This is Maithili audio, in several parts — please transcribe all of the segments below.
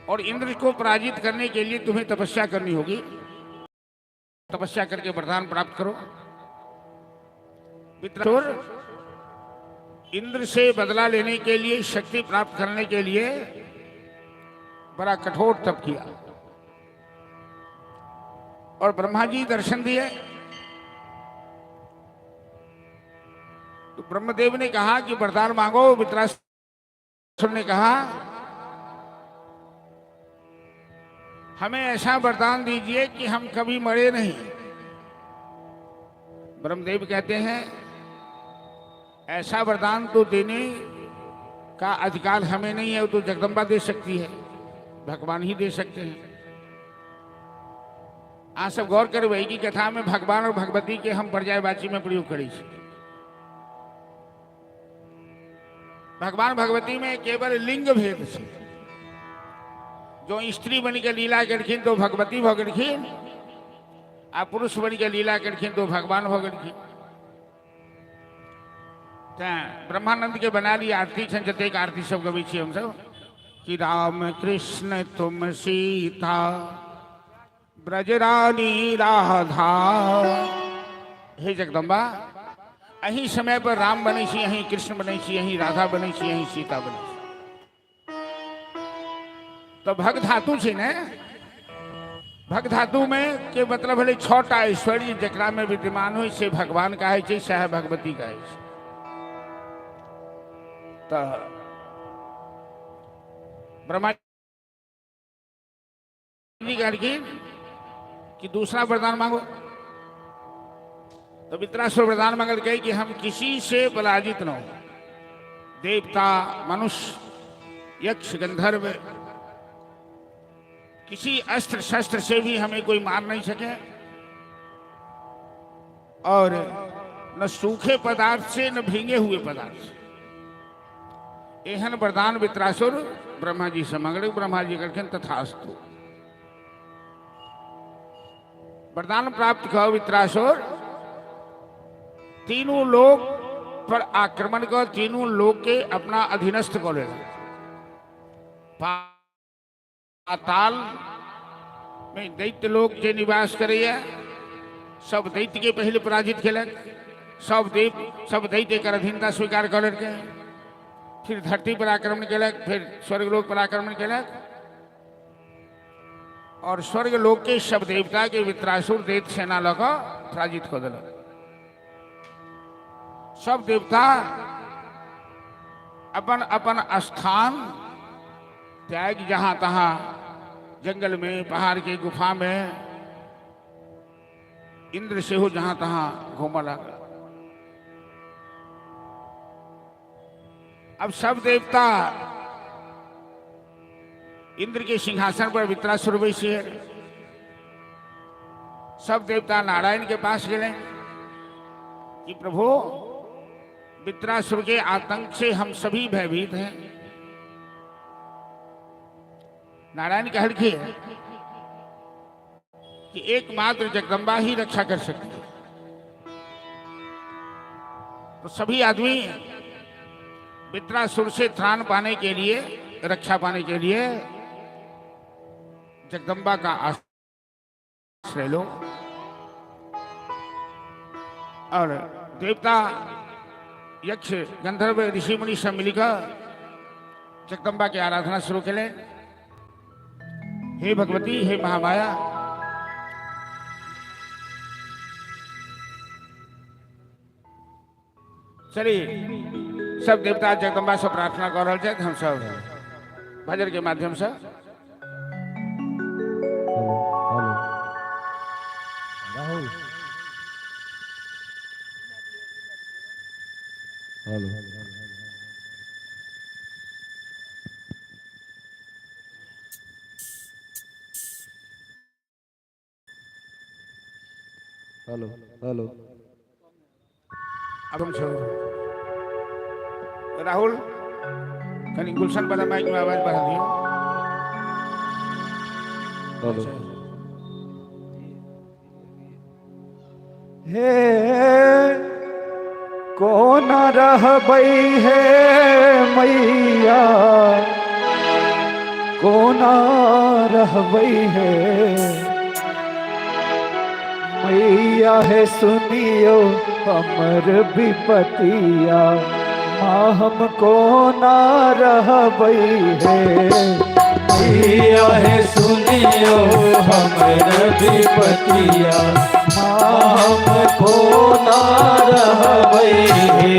और इंद्र को पराजित करने के लिए तुम्हें तपस्या करनी होगी। तपस्या करके वरदान प्राप्त करो। वृत्रासुर इंद्र से बदला लेने के लिए, शक्ति प्राप्त करने के लिए बड़ा कठोर तप किया और ब्रह्मा जी दर्शन दिए। तो ब्रह्मदेव ने कहा कि वरदान मांगो। वृत्रासुर ने कहा हमें ऐसा वरदान दीजिए कि हम कभी मरे नहीं। ब्रह्मदेव कहते हैं ऐसा वरदान तो देने का अधिकार हमें नहीं है, वो तो जगदम्बा दे सकती है, भगवान ही दे सकते हैं। आज सब गौर करबै कि कथा में भगवान और भगवती के हम पर्यायवाची में प्रयोग करै छी। भगवान भगवती में केवल लिंग भेद छै। जो स्त्री बन के लीला केलखिन तो भगवती भऽ गेलखिन आ पुरुष बन के लीला केलखिन तो भगवान भऽ गेलखिन। तें ब्रह्मानंद के बना ली आरती छनि, जतेक आरती सब गबै छी हमसब कि राम कृष्ण तुम सीता ब्रजरानी राधा। हे जगदम्बा, अही समय पर राम बनै छी, अहीं कृष्ण बनै छी, अहीं राधा बनै छी, अहीं सीता बनै छी। तो भग धातु छै ने, भग धातु में के मतलब भेलै छटा ऐश्वर्य जकरा में विद्यमान होइ से भगवान कहै छै, सएह भगवती कहै छै। तऽ ब्रह्मा जी कहलखिन कि दूसरा वरदान मांगो। तो वृत्रासुर वरदान मांगलकै कि हम किसी से पराजित न हो, देवता मनुष्य यक्ष गंधर्व किसी अस्त्र शस्त्र से भी हमें कोई मार नहीं सके और न सूखे पदार्थ से न भींगे हुए पदार्थ से। एहन वरदान वृत्रासुर ब्रह्मा जी से मंगल। ब्रह्मा जी कहलखिन तथास्तु। वरदान प्राप्त कऽ वृत्रासुर तीनू लोक पर आक्रमण कऽ तीनू लोक के अपना अधीनस्थ कऽ लेलक। पाताल में दैत्य लोक जे निवास करैया सब दैत्य के पहले पराजित केलक, सब देव सब दैत्य एकर अधीनता स्वीकार कऽ लेलकै। फिर धरती पर आक्रमण केलक, फिर स्वर्ग लोक पर आक्रमण केलक और स्वर्ग लोक के सब देवता के वृत्रासुर दैत्य सेना लऽ कऽ पराजित कऽ देलक। सब देवता अपन अपन स्थान त्याग जहां तहां जंगल में पहाड़ के गुफा में इंद्र सेहो जहां तहां घूमऽ लागल। अब सब देवता इंद्र के सिंहासन पर वृत्रासुर बैसी है। सब देवता नारायण के पास गए कि प्रभु वृत्रासुर के आतंक से हम सभी भयभीत हैं। नारायण कहलखिन कि एकमात्र जगदम्बा ही रक्षा कर सकती है। तो सभी आदमी वृत्रासुर से त्राण पाने के लिए, रक्षा पाने के लिए जगदम्बा का आश्रय लो। और देवता यक्ष गंधर्व ऋषि मुनि सब मिलकर जगदम्बा की आराधना शुरू करें। हे भगवती, हे महामाया, चलिए सब देवता जगदम्बा से प्रार्थना कर रहा हम सब भजन के माध्यम से। राहुल हेलो हेलो हेलो अब हम छोड़ राहुल कनी गुलशन वाला माइक में आवाज बढ़ा दियो। हेलो हे कोना रहबै हे मैया कोना रहबै हे मैया हे सुनियो हमर विपतिया, माँ हम कोना रहबै हे। मैया हे सुनियो हमर विपतिया, माँ हम कोना रहबै हे।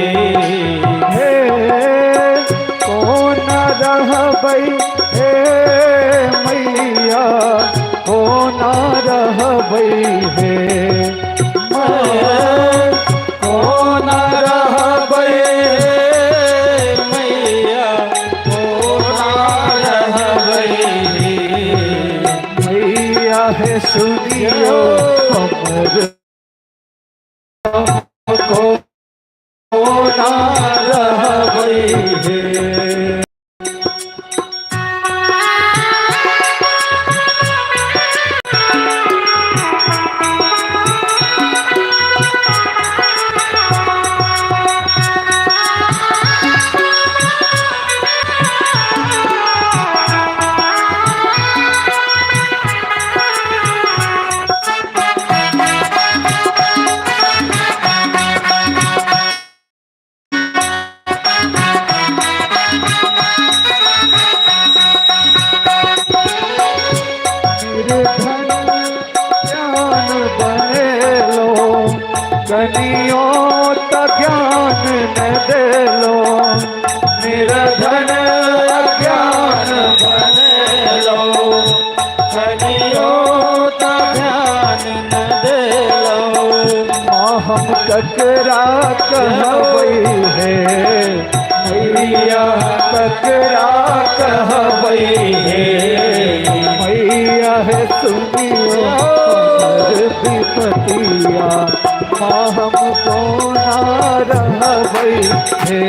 हे कोना रहबै हे मैया, कोना रहबै हे। कोना रहबै हे मैया, कोना रहबै हे। मैया हे सुनियो हमर कोना रहबै हे। निर्धन ज्ञान बनेलो, कनियो त ज्ञान न देलो। निर्धन अज्ञान बनेलो, कनियो त ध्यान न देलो। माँ हम ककरा कहबै हे मैया, ककरा कहबै हे। मैया हे सुनियो हमर विपतिया, माँ हम कोना रहबै हे।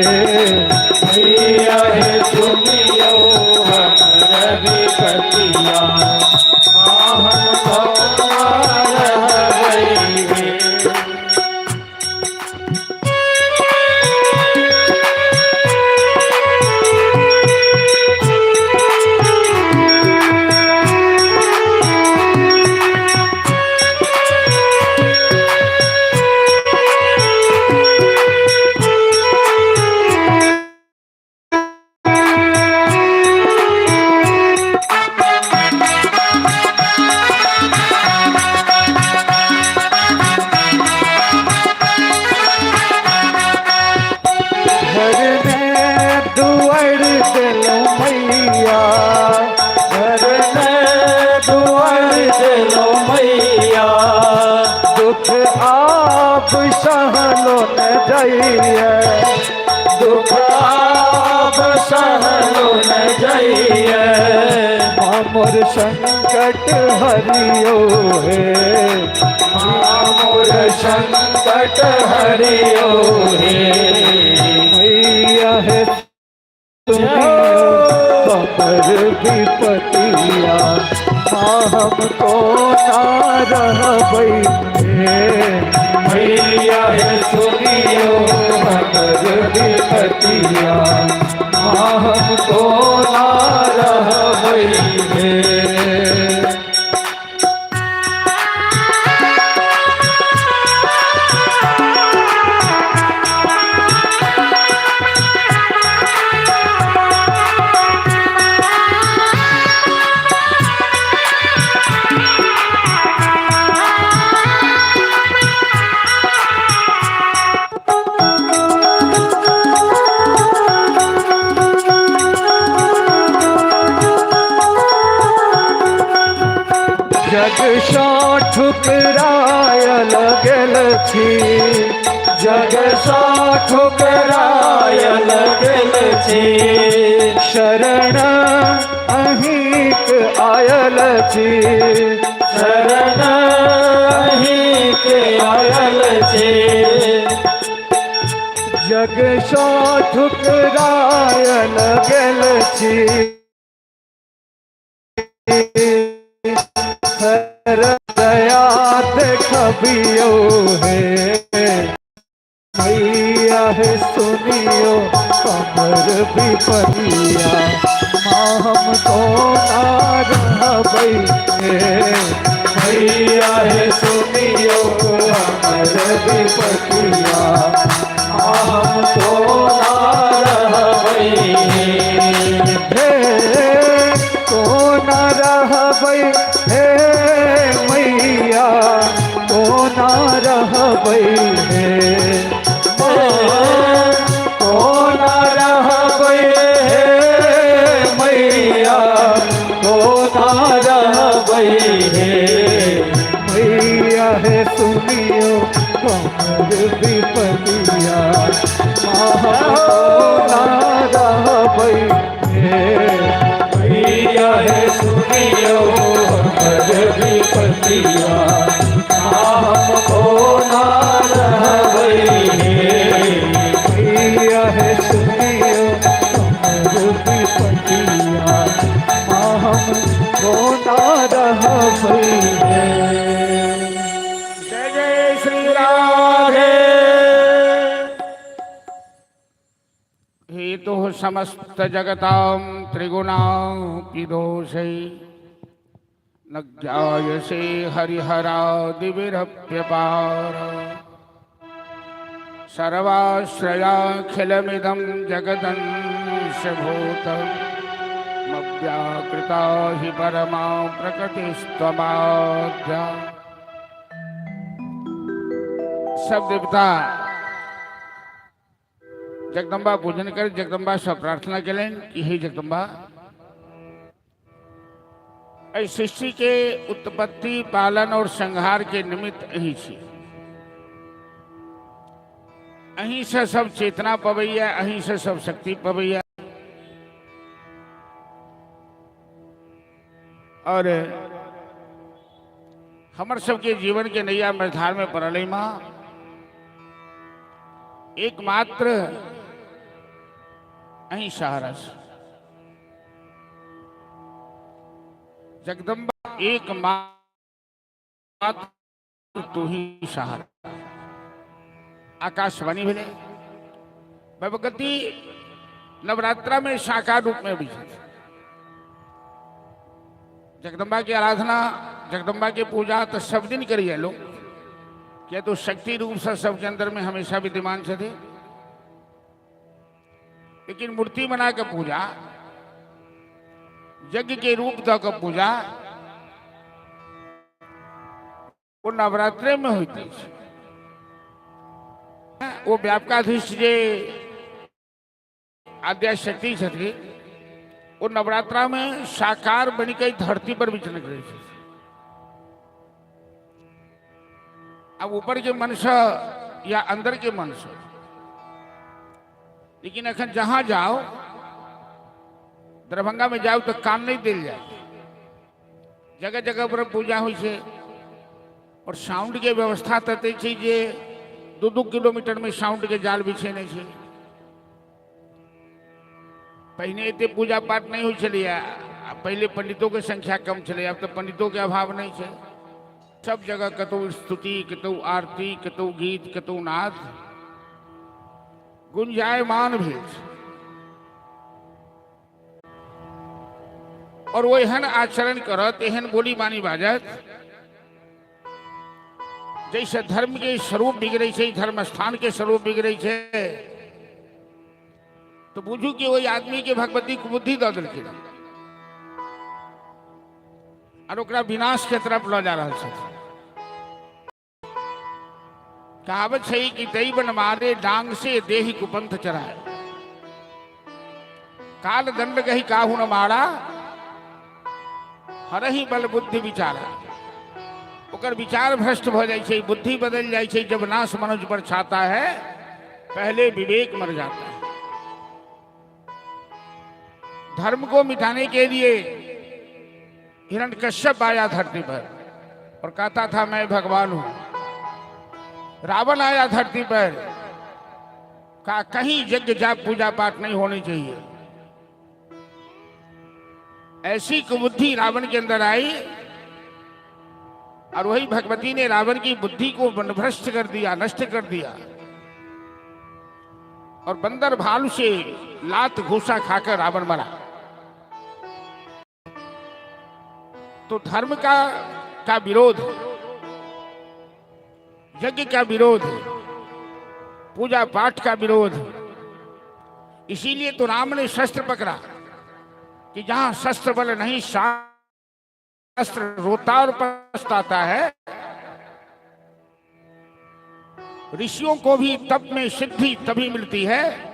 मैया हे सुनियो हमर विपतिया, माँ हम कोना रहबै हे। घर में दुआर देलो मैया, घर में दुआर देलो मैया, दुख आप सहलो न जाइए। दुख आप सहलो न जाइए। मोर संकट हरियो हे, मोर संकट हरियो हे। मैया हे सुनियो हमर विपतिया, माँ हम कोना रहबै हे। मैया हे सुनियो हमर विपतिया, माँ हम कोना रहबै हे। जग सँ ठुकरायल गेल छी, जग सँ ठुकरायल गेल छी, शरण अहीँक आयल छी। शरण अहीँक आयल छी। जग सँ ठुकरायल गेल छी, दया देखबियो हे मैया, हे सुनियो हमर विपतिया, माँ हम कोना कोना रहबै हे। मैया हे सुनियो हमर विपतिया, हम कोना रहबै। हे कोना रहबै हे मैया, कोना रहबै हे। कोना रहबै हे मैया, कोना रहबै हे। मैया हे सुनियो हमर विपतिया, कोना रहबै हे। मैया हे सुनियो हमर विपतिया, हम कोना रहबै हे। मैया हे सुनियो हमर विपतिया, हम कोना रहबै हे। जय जय श्री राधे। हेतु समस्त जगतां त्रिगुणापि दोषै न ज्ञायसे हरिहरादिविरप्यपार। सर्वाश्रयाखिलमिदं जगदंशभूतमव्याकृता हि परमा प्रकृतिस्त्वमाद्या। सब देवता जगदम्बा पूजन कर जगदम्बा से प्रार्थना केलनि कि हे जगदम्बा, एहि सृष्टि के उत्पत्ति, पालन और संहार के निमित्त अहीं छी। अहीं से सब चेतना पबैया, अहीं से सब शक्ति पबैया और हमर सबके जीवन के नैया मझधार में पड़ल अइ माँ, एकमात्र अहीं सहारा छी। जगदम्बा एकमात्र तू ही सहारा। आकाशवाणी भेलै। भगवती नवरात्रा में साकार रूप में अबै छथि। जगदम्बा के आराधना, जगदम्बा के पूजा तो सब दिन करिए लोग, किया तो शक्ति रूप से सबके अंदर में हमेशा विद्यमान छथि। लेकिन मूर्ति बना के पूजा, यज्ञ के रूप दऽ के पूजा ओ नवरात्रे में होइत अछि। ओ व्यापकाधीश जे आद्या शक्ति छथिन, ओ नवरात्रा में साकार बनि के धरती पर विचरण करै छथिन। अब ऊपर के मन से या अंदर के मन से, लेकिन अखन जहां जाओ, दरभंगा में जाओ तो कान नहीं दिल जाए, जगह जगह पर पूजा होइ छै और साउंड के व्यवस्था तते छै जे 2-2 किलोमीटर में साउंड के जाल बिछेने छै। पहिने एते पूजा पाठ नहीं होइ छलैया, आ पहिले पंडितों के संख्या कम छलै, आब तऽ पंडितों के अभाव नहीं छै। सब जगह कतौ स्तुति, कतौ आरती, कतौ गीत, कतौ नाद गुंजायमान भेल छै। और ओ एहन आचरण करत, एहन बोली बानी बाजत जैसे धर्म के स्वरूप बिगड़े छै, धर्म स्थान के स्वरूप बिगड़े छै, तो बुझू कि ओहि आदमी के भगवती कुबुद्धि दऽ देलखिन और ओकरा विनाश के तरफ लऽ जा रहल छथिन। कहावत छै कि दैव न मारे डांग से देहि कुपंथ चढ़ाए, काल दंड कही काहू न मारा, हरही बल बुद्धि विचारा। ओकर विचार भ्रष्ट भऽ जाइ छै, बुद्धि बदलि जाइ छै। जब नाश मनुज पर छाता है, पहले विवेक मर जाता है। धर्म को मिटाने के लिए हिरण्यकश्यप आया धरती पर और कहता था मैं भगवान हूं। रावण आया धरती पर, कहा कहीं यज्ञ जाप पूजा पाठ नहीं होनी चाहिए। ऐसी कुबुद्धि रावण के अंदर आई और वही भगवती ने रावण की बुद्धि को भ्रष्ट कर दिया, नष्ट कर दिया और बंदर भालू से लात घूसा खाकर रावण मरा। तो धर्म का विरोध, यज्ञ का विरोध, पूजा पाठ का विरोध। इसीलिए तो राम ने शस्त्र पकड़ा कि जहां शस्त्र बल नहीं, शास्त्र रोता और पछताता है। ऋषियों को भी तप में सिद्धि तभी मिलती है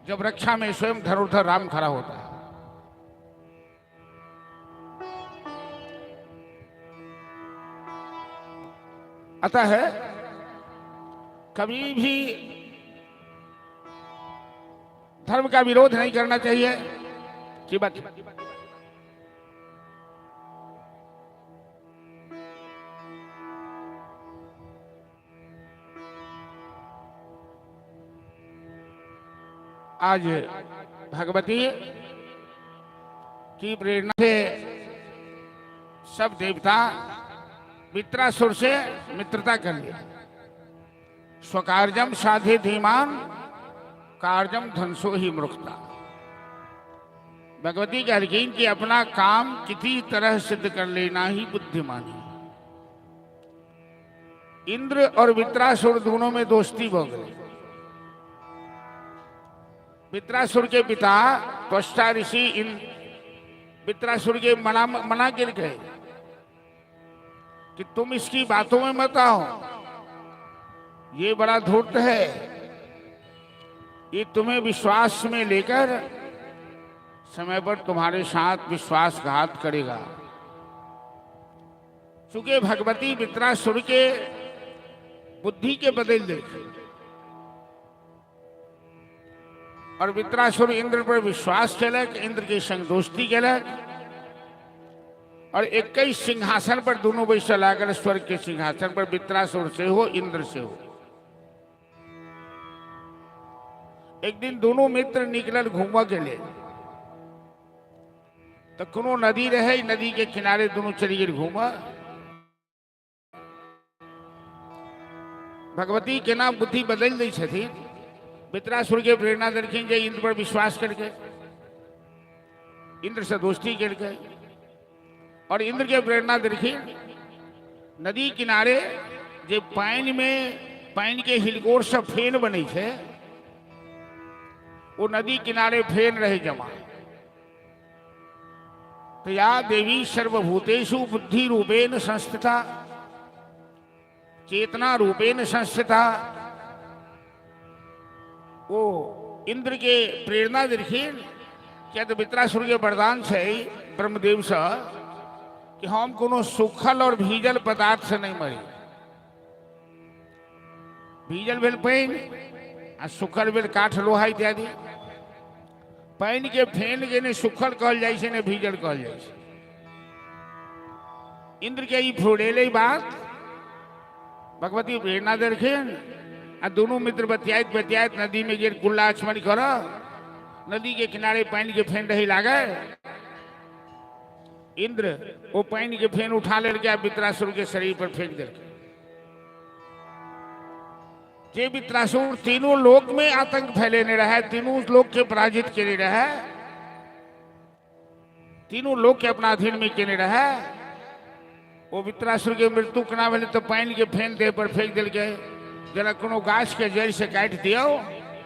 जब रक्षा में स्वयं धनुर्धर राम खड़ा होता है। अतः है कभी भी धर्म का विरोध नहीं करना चाहिए। की बात? आज भगवती की प्रेरणा से सब देवता वृत्रासुर से मित्रता कर लिया। स्वकार्यम साधे धीमान कार्यम धनसो ही मूर्खता। भगवती कहलखिन कि अपना काम किसी तरह सिद्ध कर लेना ही बुद्धिमानी। इंद्र और वृत्रासुर दोनों में दोस्ती हो गई। वृत्रासुर के पिता त्वष्टा ऋषि इन वृत्रासुर के मना मना गिर गए कि तुम इसकी बातों में मत आओ, ये बड़ा धूर्त है, ये तुम्हें विश्वास में लेकर समय पर तुम्हारे साथ विश्वासघात करेगा। चूंकि भगवती वृत्रासुर के बुद्धि के बदल देखे और वृत्रासुर इंद्र पर विश्वास केलक, इंद्र के संग दोस्ती केलक और एक ही सिंहासन पर दोनों बैसल लागल। स्वर्ग के सिंहासन पर वृत्रासुर से हो, इंद्र से हो। एक दिन दोनों मित्र निकलल घूमऽ के लिए, तो कोनो नदी रहे, नदी के किनारे दोनों चली गेल घूमऽ। भगवती केना बुद्धि बदलि दै छथिन। वृत्रासुर के प्रेरणा देलखिन जे इंद्र पर विश्वास करके इंद्र से दोस्ती करके, और इंद्र के प्रेरणा देलखिन नदी किनारे जे पानि में पानि के हिलकोर से फेन बनै छै, वो नदी किनारे फेन रहे जमा। तो या देवी सर्वभूतेषु बुद्धि रूपेण संस्थिता, चेतना रूपेण संस्थिता। वो इंद्र के प्रेरणा देलखिन, किया तऽ वृत्रासुर के वरदान छै ब्रह्मदेव से कि हम कोनो सूखल और भीजल पदार्थ से नहीं मरी। भीजल भेल पानि आ सूखल भेल काठ लोहा इत्यादि। पानि के फेन के नहि सूखल कहल जाइ छै, नहि भीजल कहल जाइ छै। इंद्र के ई फुरेले बात, भगवती प्रेरणा देलखिन आ दुनू मित्र बतियाइत बतियाइत नदी में गेल कुल्ला आचमन कर। नदी के किनारे पानि के फेन रही लागे, इंद्र वो पानि के फेन उठा लेलकै आ वृत्रासुर के शरीर पर फेंक देलकै। जे वृत्रासुर तीनों लोक में आतंक फैलेने रहे, तीनों लोक के पराजित केने रहे, तीनों लोक के अपना अधीन में केने रहे, ओ वृत्रासुर के मृत्यु केना भेलै? तऽ पानि के फेन देह पर फेंक देलकै। जेना कोनो गाछ के जड़ि से काटि दियौ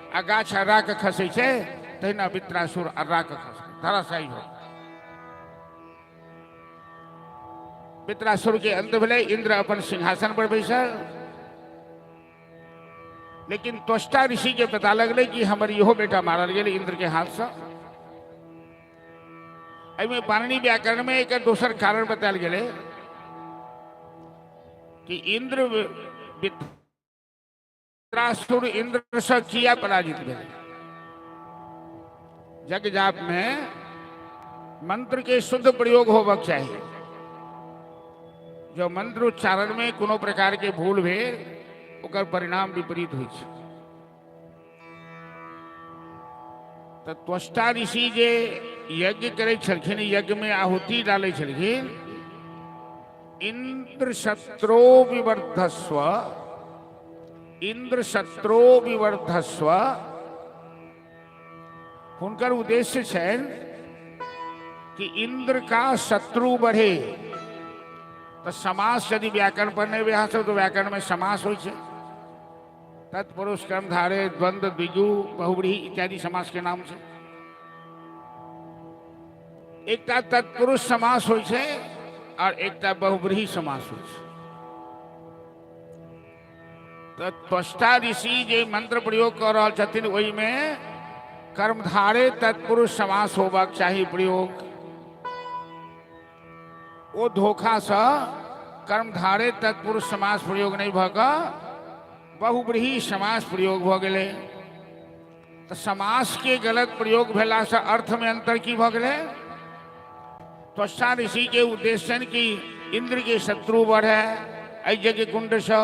आ गाछ अर्रा के खसै छै, तहिना वृत्रासुर अर्रा के खसै, धराशायी हो। वृत्रासुर के अंत भेलै, इंद्र अपन सिंहासन पर बैसल। लेकिन त्वष्टा ऋषि के पता लगलै कि हमर इहो बेटा मारल गेल इंद्र के हाथ से। एहिमे पाणिनि व्याकरण में एक दोसर कारण बतायल गेलै कि इंद्र वृत्रासुर इंद्र से किया पराजित भेल। यज्ञ जाप में मंत्र के शुद्ध प्रयोग होबक चाही। जो मंत्र उच्चारण में कोनो प्रकार के भूल भेल, ओकर परिणाम विपरीत होइ छै। तऽ त्वष्टा ऋषि जे यज्ञ करै छलखिन, यज्ञ में आहुति डालै छलखिन, इंद्र शत्रो विवर्धस्व, इंद्र शत्रो विवर्धस्व, हुनकर उद्देश्य छनि कि इंद्र का शत्रु बढ़े। तऽ समास यदि व्याकरण पर नहि अहाँ सब, तऽ व्याकरणमे समास होइ छै। तत्पुरुष, कर्मधारे, द्वंद्व, द्विगु, बहुव्रीहि इत्यादि समास के नाम छै। एकटा तत्पुरुष समास होइ छै और एकटा बहुव्रीहि समास होइ छै। तऽ त्वष्टा ऋषि जे मंत्र प्रयोग कऽ रहल छथिन, ओहिमे कर्मधारे तत्पुरुष समास होबाक चाही प्रयोग। ओ धोखासँ कर्मधारे तत्पुरुष समास प्रयोग नहि भऽ कऽ बहुव्रीहि समास प्रयोग भऽ गेलै। तऽ समासके गलत प्रयोग भेलासँ अर्थमे अंतर की भऽ गेलै? त्वष्टा ऋषिके उद्देश्य छनि कि इन्द्रके शत्रु बढ़े एहि यज्ञ कुंडसँ,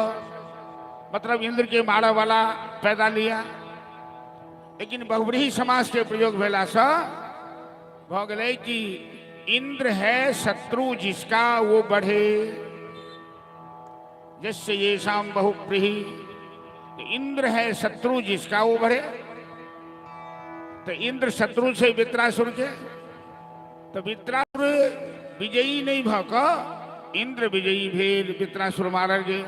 मतलब इन्द्रके मारऽ वाला पैदा लिया। लेकिन बहुव्रीहि समासके प्रयोग भेलासँ भऽ गेलै कि इंद्र है शत्रु जिसका वो बढ़े, जिससे ये शाम बहुप्रीहि। इंद्र है शत्रु जिसका वो बढ़े, तो इंद्र शत्रु से वृत्रासुर के, तो वृत्रासुर विजयी नहीं भऽ कऽ इंद्र विजयी भेल, वृत्रासुर मारल गेल।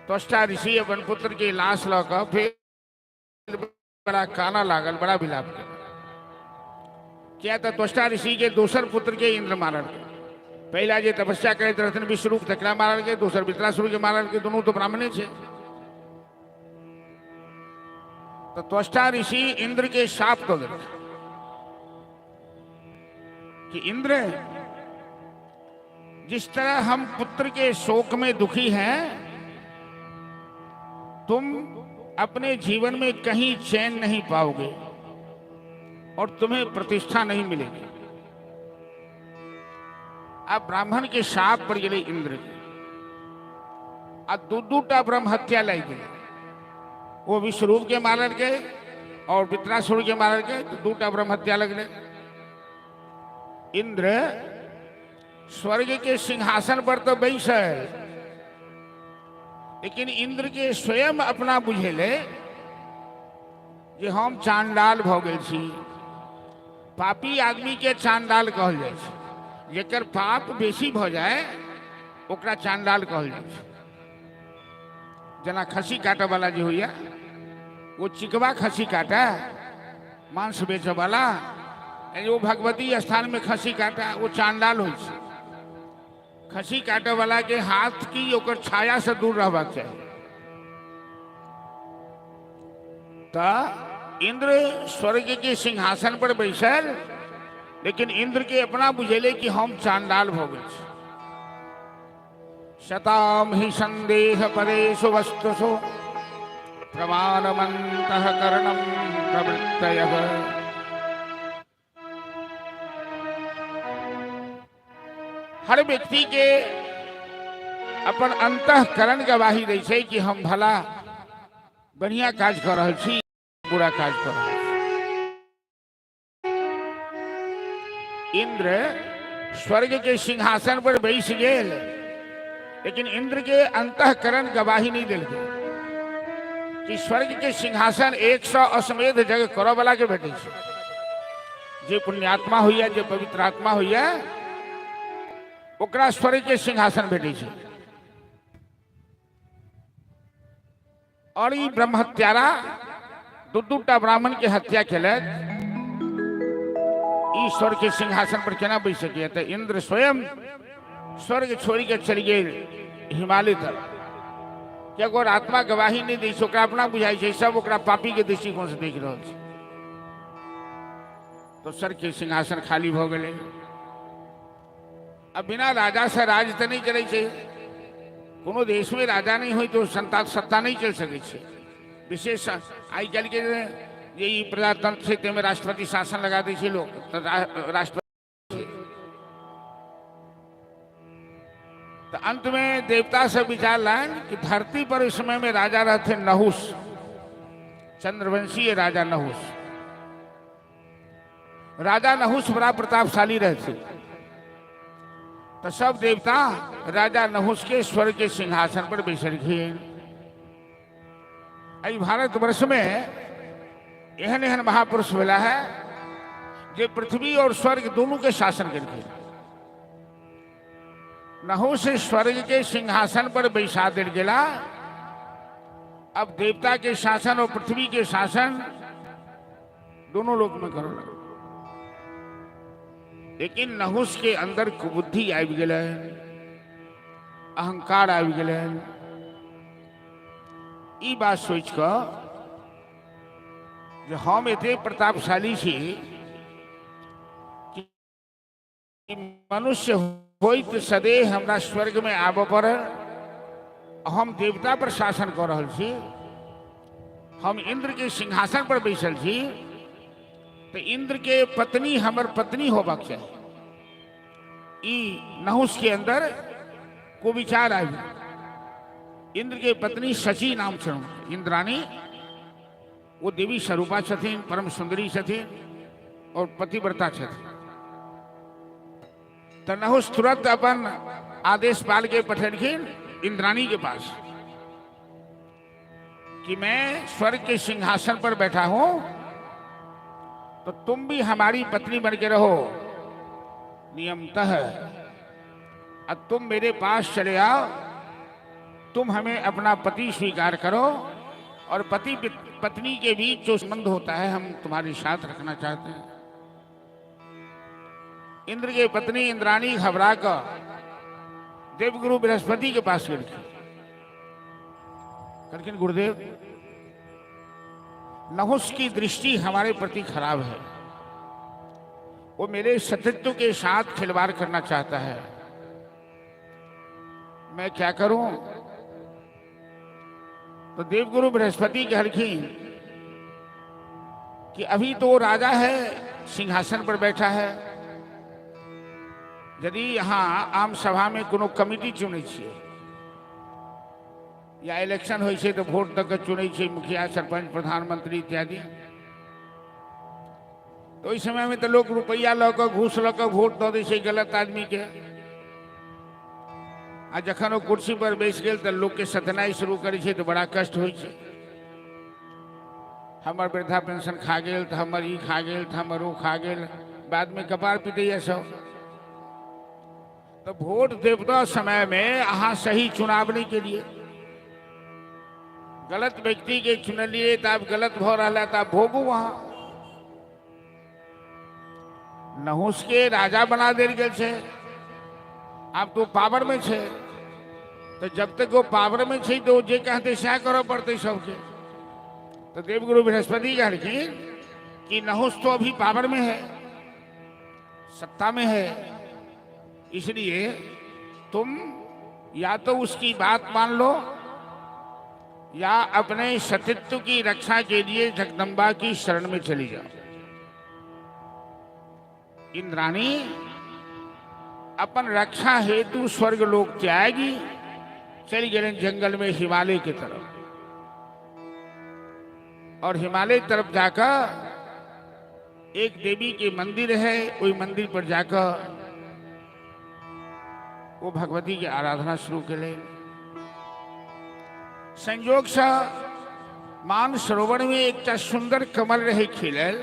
त्वष्टा ऋषि अपन पुत्र के लाश लऽ कऽ फेर बड़ा काना लागल, बड़ा विलाप केलक। किया तऽ त्वष्टा ऋषि के दोसर पुत्र के इंद्र मारल गेल। पहिला जे तपस्या करैत रहथिन विश्वरूप, तकरा मारल गेल, दोसर वृत्रासुर के मारल गेल। दुनू तऽ ब्राह्मणे छै। तऽ त्वष्टा ऋषि इंद्र के शाप दऽ देलखिन कि इंद्र, जिस तरह हम पुत्र के शोक में दुखी हैं, तुम अपने जीवन में कहीं चैन नहीं पाओगे और तुम्हें प्रतिष्ठा नहीं मिलेगी। अब ब्राह्मण के शाप पर गेलै इंद्र के आ दू दूटा ब्रह्म हत्या लागि गेलै। ओ विश्वरूप के मारल गए और वृत्रासुर के मारल गए, तो दूटा ब्रह्म हत्या लगलै। इंद्र स्वर्ग के सिंहासन पर तो बैसल, लेकिन इंद्र के स्वयं अपना बुझेले जे हम चांडाल भऽ गेल छी। पापी आदमी के चांडाल कहल जाइ छै। जेकर पाप बेसी भऽ जाय, ओकरा चांडाल कहल जाइ छै। जेना खस्सी काटऽ वाला जे होइया, ओ चिकवा खस्सी काटे, मांस बेचऽ वाला, ओ भगवती स्थान में खस्सी काटे, ओ चांडाल होइ छै। खस्सी काटऽ वाला के हाथ की ओकर छाया से दूर रहबाक चाही। तऽ इंद्र स्वर्ग के सिंहासन पर बैसल, लेकिन इंद्र के अपना बुझेले कि हम चांडाल भऽ गेल छी। शताम ही संदेह परेषु वस्तुषु प्रमाणमन्तः करणं प्रवृत्तयः। हर व्यक्ति के अपन अंतःकरण गवाही दै छै कि हम भला बढ़िया काज कऽ रहल छी, बुरा काज कऽ रहल छी। इंद्र स्वर्ग के सिंहासन पर बैस गेल, लेकिन इंद्र के अंतःकरण गवाही नहीं देलकै कि स्वर्ग के सिंहासन 100 अश्वमेध जग करऽ वाला के भेटै छै। जे पुण्यात्मा होइया, जे पवित्र आत्मा होइया, ओकरा स्वर्ग के सिंहासन भेटै छै। और ई ब्रह्महत्यारा दू दूटा ब्राह्मण के हत्या केलक, ई स्वर्ग के सिंहासन पर केना बैस सकैया? तऽ इंद्र स्वयं स्वर्ग छोड़ि के चलि गेल हिमालय तरफ, किएक ओकर आत्मा गवाही नहि दै छै। ओकरा अपना बुझाइ छै सब ओकरा पापी के दृष्टिकोण से देख रहल छै। तो स्वर्ग के सिंहासन खाली भऽ गेलै। अब बिना राजा से राज तऽ नहि चलै छै। कोनो देशमे राजा नहि होइ तऽ सत्ता सत्ता नहि चलि सकै छै। विशेष आइ काल्हिके जे ई प्रजातंत्र छै, ताहिमे राष्ट्रपति शासन लगा दै छै लोक, तऽ राष्ट्रपति। तऽ अंतमे देवता सब विचारलनि कि धरती पर ओहि समयमे राजा रहथिन नहुस, चंद्रवंशीय राजा नहुस। राजा नहुस बड़ा प्रतापशाली रहथिन। तऽ सब देवता राजा नहुस के स्वर्ग के सिंहासन पर बैसलखिन। एहि भारतवर्ष में एहन एहन महापुरुष भेला है जे पृथ्वी और स्वर्ग दोनों के शासन केलखिन। नहुष स्वर्ग के सिंहासन पर बैसा देल गेला। अब देवता के शासन और पृथ्वी के शासन दोनों लोक में करो लगे। लेकिन नहुष के अंदर कुबुद्धि आबि गेलै, अहंकार आबि गेलै। ई बात सोचि कऽ जे हम एते प्रतापशाली छी कि मनुष्य होइत सदैव हमरा स्वर्ग में आबऽ पड़ल, हम देवता पर शासन कऽ रहल छी, हम इंद्र के सिंहासन पर बैसल छी, तऽ इंद्र के पत्नी हमर पत्नी होबाक चाही। ई नहुष के अंदर कुविचार आबि। इंद्र के पत्नी शची नाम छल, इंद्राणी, ओ देवी स्वरूपा छथिन, परम सुंदरी छथिन और पतिव्रता छथिन। तऽ नहुष तुरंत अपन आदेश पाल के पठेलखिन इंद्राणी के पास कि मैं स्वर्ग के सिंहासन पर बैठा हूं, तो तुम भी हमारी पत्नी बन के रहो नियमतः। अब तुम मेरे पास चले आओ, तुम हमें अपना पति स्वीकार करो और पति पत्नी के बीच जो संबंध होता है हम तुम्हारे साथ रखना चाहते हैं। इंद्र के पत्नी इंद्राणी घबरा कर देवगुरु बृहस्पति के पास गेलखिन। कहलखिन, गुरुदेव, नहुष की दृष्टि हमारे प्रति खराब है, वो मेरे सतीत्व के साथ खिलवाड़ करना चाहता है, मैं क्या करूं? तो देवगुरु बृहस्पति कहलखिन कि अभी तो वो राजा है, सिंहासन पर बैठा है। यदि यहाँ आम सभा में कोनो कमिटी चुनै छियै या इलेक्शन होइ छै तऽ वोट दऽ कऽ चुनै छै मुखिया, सरपंच, प्रधानमंत्री इत्यादि, तऽ ओहि समयमे तऽ लोक रुपैआ लऽ कऽ, घूस लऽ कऽ वोट दऽ दै छै गलत आदमीके, आ जखन ओ कुर्सी पर बैस गेल तऽ लोकके सतनाइ शुरू करै छै, तऽ बड़ा कष्ट होइ छै। हमर वृद्धा पेंशन खा गेल, तऽ हमर ई खा गेल, तऽ हमर ओ खा गेल, बादमे कपार पिटैया सब। तऽ वोट देबता समयमे अहाँ सही चुनाव नहि केलियै, गलत व्यक्तिके चुनलियै, तऽ आब गलत भऽ रहल है, तऽ आब भोगू। अहाँ नहुस के राजा बना देल गेल छै, आब तो पावर में छै, तऽ जब तक ओ पावर में छै तऽ ओ जे कहतै सएह करऽ पड़तै सबके। तऽ देवगुरु बृहस्पति कहलखिन कि नहुस तो अभी पावर में है, सत्ता में है, इसलिए तुम या तो उसकी बात मान लो या अपने सतीत्व की रक्षा के लिए जगदम्बा की शरण में चली जाओ। इंद्राणी अपन रक्षा हेतु स्वर्ग लोक त्यागी चली गए जंगल में हिमालय की तरफ, और हिमालय तरफ जाकर एक देवी के मंदिर है, वही मंदिर पर जाकर वो भगवती के आराधना शुरू के। संयोग से मान सरोवर में एक सुंदर कमल रहे खिलल,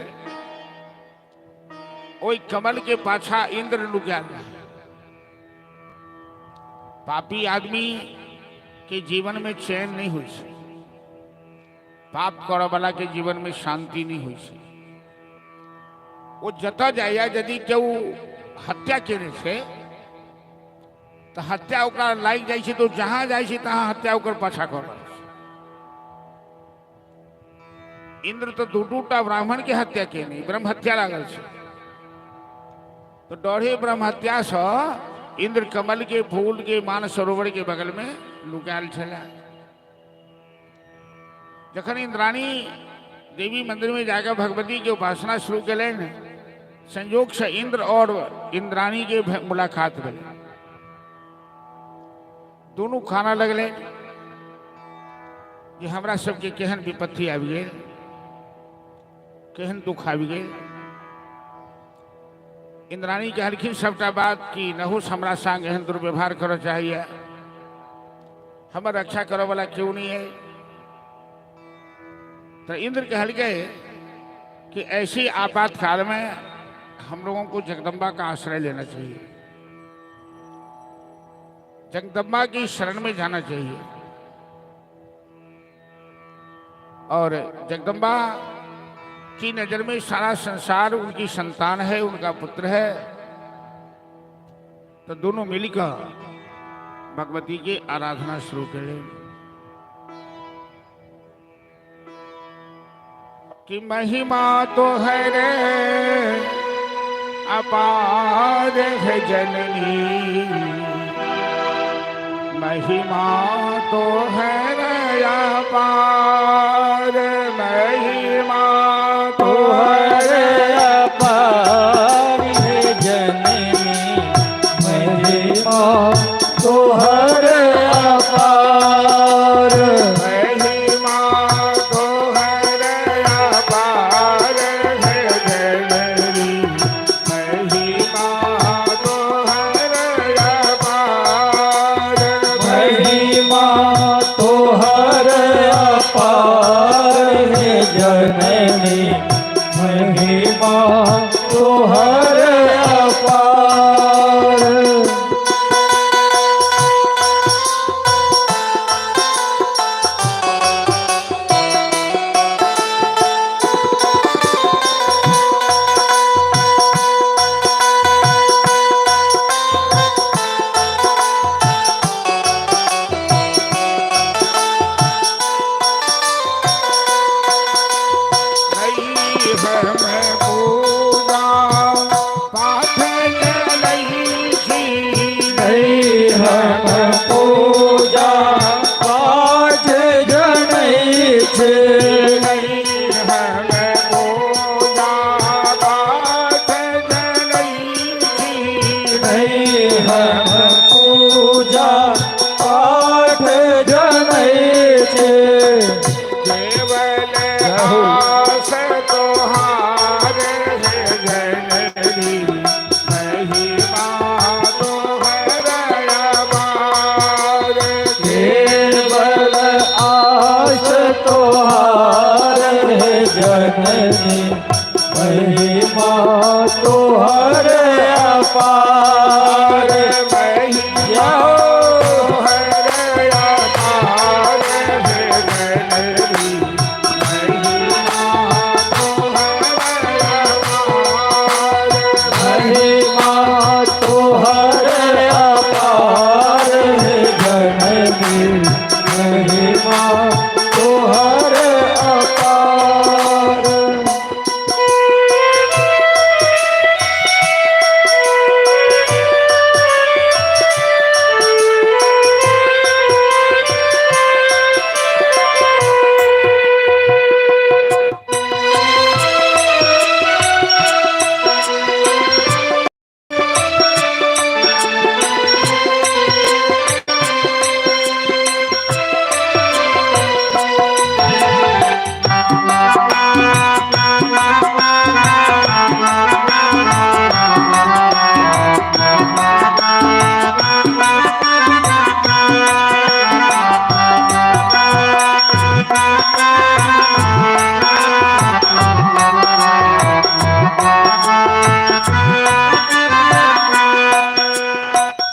ओहि कमल के पाछा इंद्र लुकायल रहे। पापी आदमी के जीवन में चैन नहीं होइ छै, पाप करऽ वाला के जीवन में शांति नहीं होइ छै। ओ जतऽ जाइए, यदि केओ हत्या केने छै तऽ हत्या ओकरा लागि जाइ छै, तऽ जहाँ जाइ छै तहाँ हत्या ओकर पाछा कऽ रहल छै। इंद्र तऽ दू दू टा ब्राह्मण के हत्या केने, ब्रह्म हत्या लागल छै, तऽ डरे ब्रह्म हत्या सँ इंद्र कमल के फूल के मान सरोवर के बगल में लुकायल छलै। जखन इंद्राणी देवी मंदिर में जाकर भगवती के उपासना शुरू केलनि, संयोग से इंद्र और इंद्राणी के मुलाकात भेल। दुनू खाना लगले जे हमरा सबके केहन विपत्ति आबि गेल, केहन दुख आबि गेल। इंद्राणी कहलखिन सबटा बात कि नहुस हमरा संग एहन दुर्व्यवहार करऽ चाहैया, हमर रक्षा करऽ वाला केओ नहीं है। तो इंद्र कहलकै कि ऐसी आपातकाल में हम लोगों को जगदम्बा का आश्रय लेना चाहिए। जगदम्बा की शरण में जाना चाहिए। और जगदम्बा की नजर में सारा संसार उनकी संतान है, उनका पुत्र है। तो दोनों मिलकर भगवती की आराधना शुरू करें कि महिमा तो है रे अपार है जननी, महिमा तो है रे अपार, महिमा तो है तोहर अपार है जननी, महिमा तोहर अपार। महिमा तो है रे अपार है जननी, महिमा तो है रे अपार, महिमा तोहर अपार है जननी, महिमा तोहर अपार। नहीं हम पूजा पाठ नहीं छी, नहीं हम पूजा पाठ जनै छे। नहीं हम पूजा पाठ नहीं छी, नहीं हम पूजा पाठ जनै छे। केवल आस तोहार है जननी, महिमा तोहर अपार, केवल आस तोहार है जननी, महिमा तोहर अपार। महिमा तोहर अपार है जननी, महिमा तोहर अपार, महिमा तोहर अपार है जननी, महिमा तोहर अपार।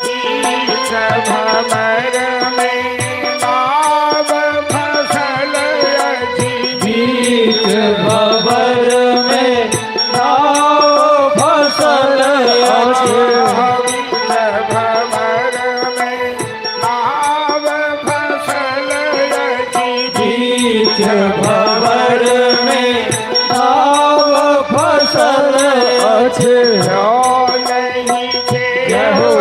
बीच भंवर में नाव फसल अछि, बीच भवर में नाव फसल अछि। बीच भंवर में नाव फसल अछि, बीच भवर में नाव फसल अछि। जो नहीं जय हो।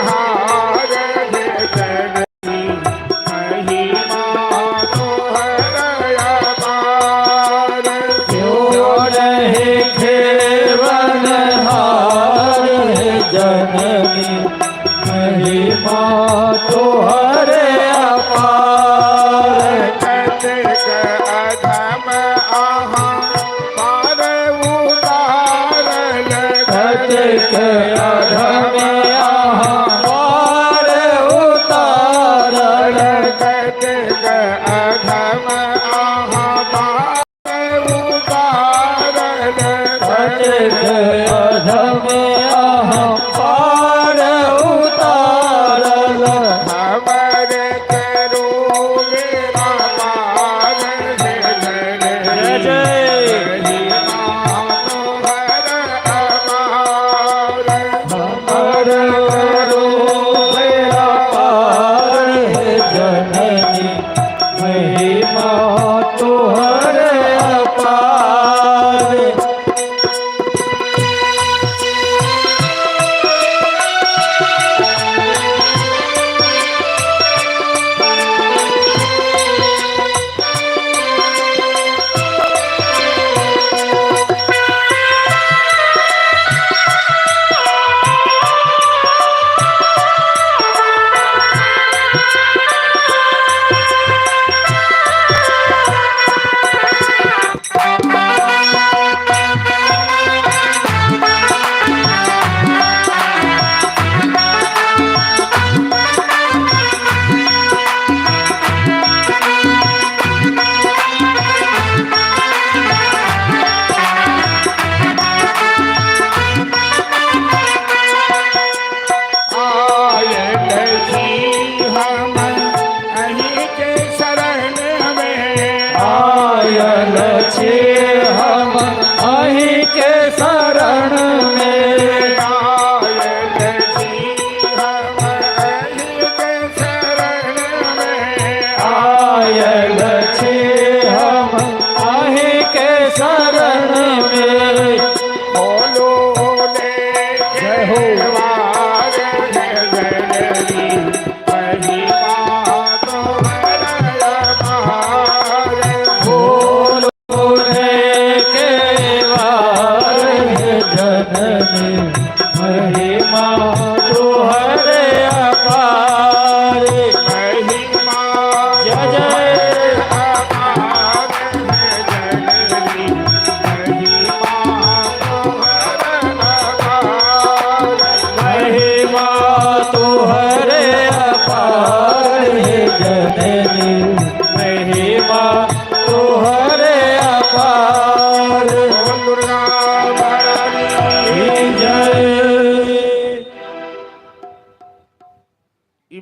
हार है जननी, महिमा तोहर अपार, क्यों नहीं खेवन हार है जननी, महिमा तोहर अपार। कतेक अधम अहाँ पार उतारल, कतेक अधम अहाँ पार उतारल। कतेक अधम अहाँ पार उतारल, कतेक अधम अहाँ पार उतारल।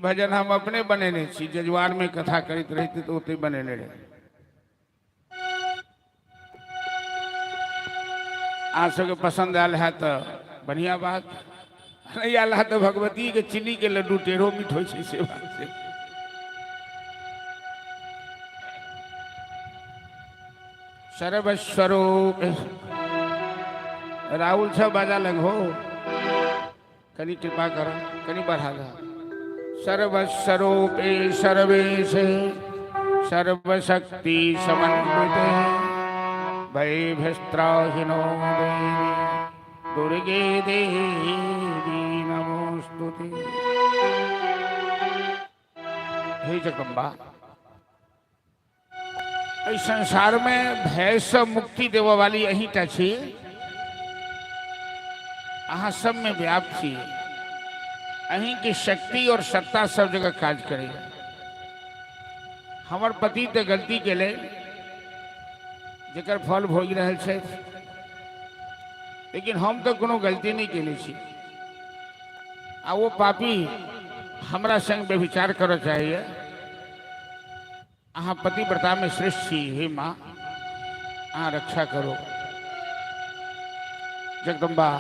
भजन हम अपने बनेने छी, जजुआर में कथा करैत रहिते तऽ ओतहि बनेने रही। अहाँ सबके पसंद आयल है तऽ बढ़िया बात, नहीं आयल है तऽ भगवती के चीनी के लड्डू टेढ़ो मीठ होइ छै, से बात छै। सर्वस्वरूप राहुल सब बाजा लग हो, कनी कृपा कर, कनी बढ़ा दा। सर्वस्वरूपे सर्वेश सर्वशक्ति समन्विते भयभ्यस्त्राहिनो देवी दुर्गे देवी नमोस्तुते। हे जगदम्बा, एहि संसार में भय से मुक्ति देवऽ वाली अहीं टा छी, अहाँ सब में व्याप्त छी, अहीं के शक्ति और सत्ता सब जगह काज करैया। हमर पति तऽ गलती केले जकर फल भोगि रहल छथि, लेकिन हम तऽ कोनो गलती नहि केने छी, आ ओ पापी हमरा संग व्यभिचार करऽ चाहैया। अहाँ पतिव्रता में श्रेष्ठ छी, हे माँ अहाँ रक्षा करो। जगदम्बा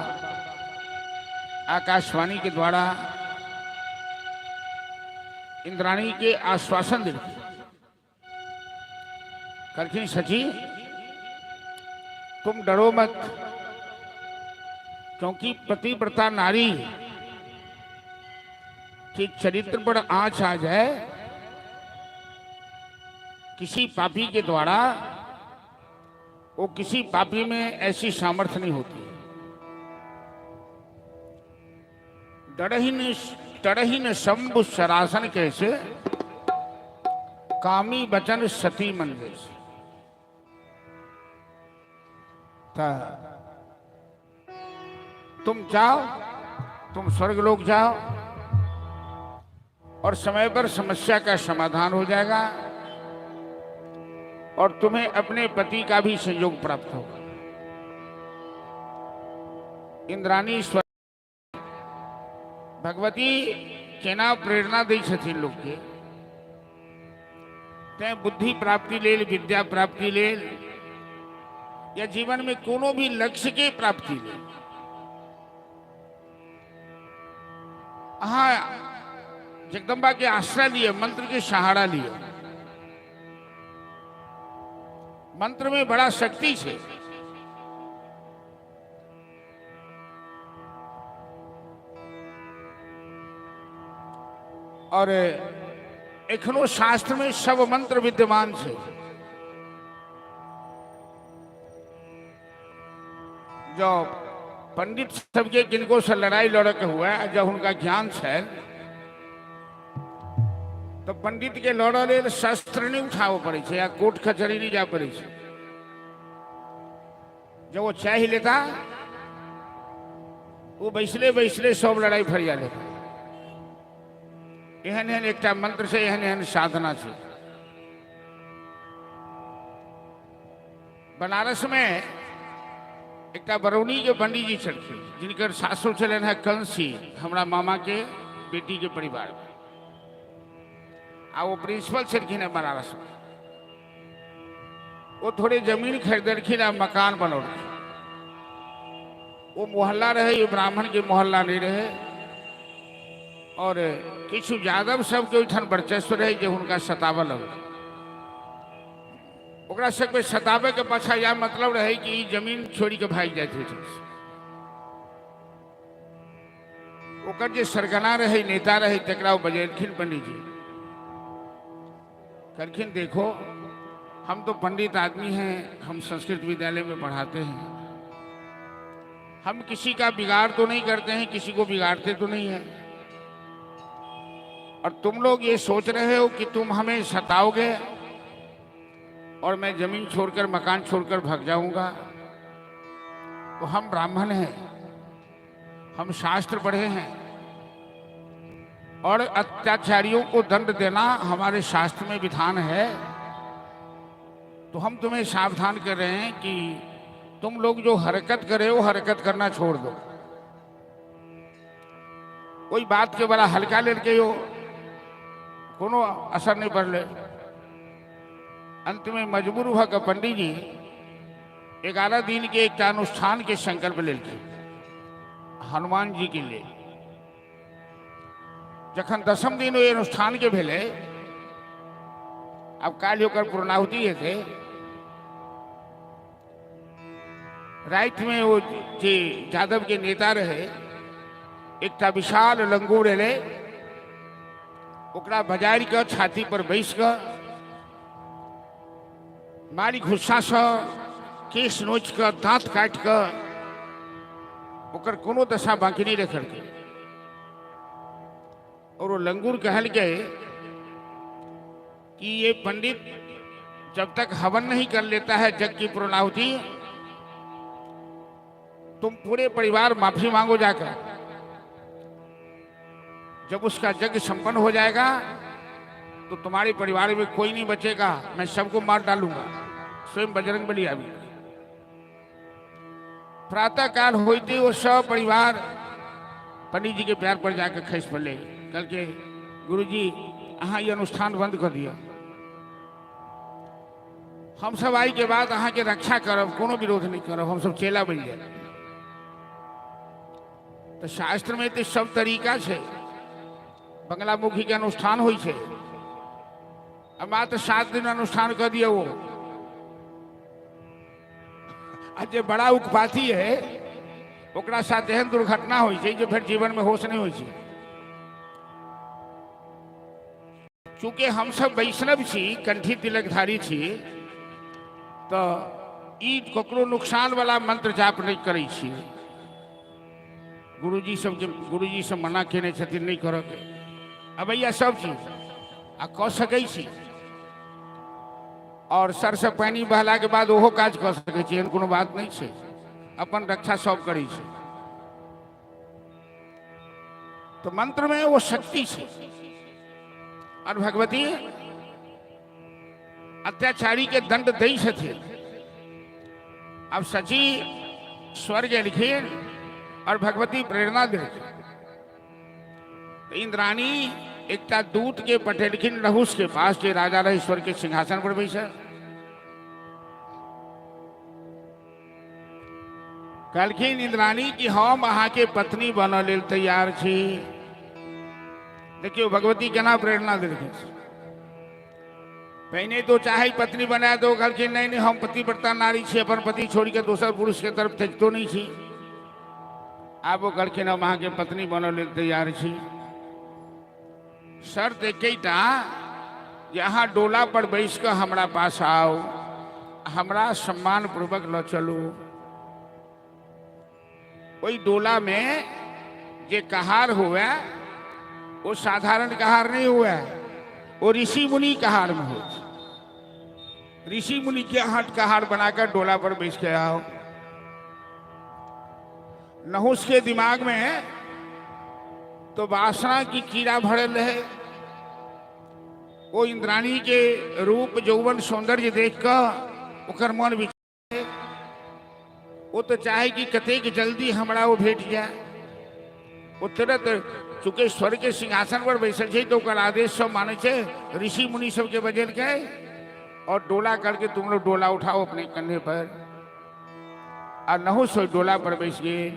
आकाशवाणी के द्वारा इंद्राणी के आश्वासन दिलखिन, कहलखिन सची तुम डरो मत, क्योंकि पतिव्रता नारी के चरित्र पर आंच आ जाए किसी पापी के द्वारा, वो किसी पापी में ऐसी सामर्थ्य नहीं होती। डरही न शंभु सरासन कैसे, कामी वचन सती मन जैसे। तुम जाओ, तुम स्वर्ग लोक जाओ और समय पर समस्या का समाधान हो जाएगा और तुम्हें अपने पति का भी संयोग प्राप्त होगा। इंद्राणी स्वर भगवती केना प्रेरणा दै छथिन लोक के, तैं बुद्धि प्राप्ति लेल, विद्या प्राप्ति लेल या जीवन में कोनो भी लक्ष्य के प्राप्ति लेल अहाँ जगदम्बा के आश्रय लिए, मंत्र के सहारा लिए। मंत्र में बड़ा शक्ति है। और एखनो शास्त्र में सब मंत्र विद्यमान है। जो पंडित सबके किनको से लड़ाई लड़े के हुआ, जब हुनका ज्ञान छनि तो पंडित के लड़ऽ लेल शस्त्र नहीं उठाबऽ पड़ै छै या कोर्ट कचहरी नहीं जाय पड़ै छै। जब वो चाहि लेता वो बैसले बैसले सब लड़ाई फरिया लेता। एहन एहन एकटा मंत्र छै, एहन एहन साधना छै। बनारस में एकटा बरौनी के पंडीजी छलखिन, जिनकर सासुर छलनि हेँ कंसी, हमरा मामा के बेटी के परिवार में, आ ओ प्रिंसिपल छलखिन हेँ बनारस में। ओ थोड़े जमीन खरीदलखिन आ मकान बनौलखिन। ओ मोहल्ला रहे, ई ब्राह्मण के मोहल्ला नहीं रहे, और किछु यादव सबके ओहिठाम वर्चस्व रहे जे हुनका सताबऽ लगल। ओकरा सबके सताबे के पाछा यह मतलब रहे कि ई जमीन छोड़ि के भागि जाइत ओहिठाम से। ओकर जे सरगना रहे, नेता रहे, तकरा ओ बजेलखिन पंडीजी, कहलखिन देखो हम तो पंडित आदमी हैं, हम संस्कृत विद्यालय में पढ़ाते हैं, हम किसी का बिगाड़ तो नहीं करते हैं, किसी को बिगाड़ते तो नहीं हैं, और तुम लोग ये सोच रहे हो कि तुम हमें सताओगे और मैं जमीन छोड़कर मकान छोड़कर भाग जाऊंगा, तो हम ब्राह्मण हैं, हम शास्त्र पढ़े हैं और अत्याचारियों को दंड देना हमारे शास्त्र में विधान है, तो हम तुम्हें सावधान कर रहे हैं कि तुम लोग जो हरकत करे वो हरकत करना छोड़ दो। कोई बात के बड़ा हल्का लेके हो कोनो असर नहि पड़लै। अंतमे मजबूर भऽ कऽ पंडीजी 11 दिन के एकटा अनुष्ठान के संकल्प लेलखिन हनुमान जी के लेल। जखन 10म दिन ओहि अनुष्ठान के भेलै, आब काल्हि ओकर पूर्णाहुति हेतै, रातिमे ओ जे यादव के नेता रहे, एकटा विशाल लंगूर एलै, ओकरा बजारि कऽ छाती पर बैस कऽ मारि गुस्सासँ केश नोचि कऽ दाँत काटि कऽ ओकर कोनो दशा बाँकी नहि रखलकै। और वो लंगूर कहलकै कि ये पंडित जब तक हवन नहीं कर लेता है जग की पूर्णाहुति, तुम पूरे परिवार माफी मांगो जाकर। जब उसका यज्ञ संपन्न हो जाएगा तो तुम्हारे परिवार में कोई नहीं बचेगा, मैं सबको मार डालूंगा। स्वयं बजरंग बली आबि। प्रातः काल होते वो सब परिवार पंडित जी के पैर पर जाकर खस पड़े। कल के गुरु जी अहाँ ये अनुष्ठान बंद कर दिया, हम सब आई के बाद अहाँ के रक्षा करब, कोनो विरोध नहीं करब, हम सब चेला बन जाए। तो शास्त्र में तो सब तरीका छै, बंगलामुखी के अनुष्ठान होइ छै, आ मात्र 7 दिन अनुष्ठान कर दिया वो। आ जे बड़ा उकपाती है ओकरा साथ एहन दुर्घटना होइ छै जे फेर जीवन में होश नहीं होइ छै। चूँकि हम सब वैष्णव छी, कंठी तिलकधारी छी, तो ई ककरो नुकसान वाला मंत्र जाप नहीं करै छी। गुरुजी सबके गुरुजी सब मना केने छथिन नहीं करऽ के, अबैया सब चीज आ कऽ सकै छी, और सर से पानि बहला के बाद ओहो काज कऽ सकै छी, एहन कोनो बात नहीं छै, अपन रक्षा सब करै छै। तो मंत्र में वो शक्ति छै। और भगवती अत्याचारी के दंड दै छथिन। अब सची स्वर्ग एलखिन और भगवती प्रेरणा देलखिन। तो इंद्राणी एकटा दूत के पठेलखिन नहुष के पास, जे राजा रहे स्वर्ग के सिंहासन पर बैसल। कहलखिन इंद्राणी कि हम अहाँके पत्नी बनऽ लेल तैयार छी। देखियौ भगवती केना प्रेरणा देलखिन। पहिने तो चाहे पत्नी बना दो, कहलखिन नहीं नहीं, हम पतिव्रता नारी छी, अपन पति छोड़ के दोसर पुरुष के तरफ तकितो नहीं छी। आब ओ कहलखिन हम अहाँके पत्नी बनऽ लेल तैयार छी, शर्त एकेटा जे अहाँ डोला पर बैस कऽ हमरा पास आउ, हमरा सम्मान पूर्वक लऽ चलू। ओहि डोला में जे कहार हुए वो साधारण कहार नहीं हुए, वो ऋषि मुनि कहार में हो। ऋषि मुनि के हाथ कहार बनाकर डोला पर बैस के आओ। नहुस के दिमाग में तो वासना की कीड़ा भरल रहे, वो इंद्राणी के रूप यौवन सौंदर्य देख कर ओकर मन विचलित, वो तो चाहे कि कतेक जल्दी हमरा वो भेट जाए। वो तुरंत चूँकि स्वर्ग के सिंहासन पर बैसल छै तो ओकर आदेश सब मानै छै, ऋषि मुनि सबके बजेलकै और डोला करके तुम लोग डोला उठाओ अपने कंधे पर, आ नहुस ओहि डोला पर बैस गेल।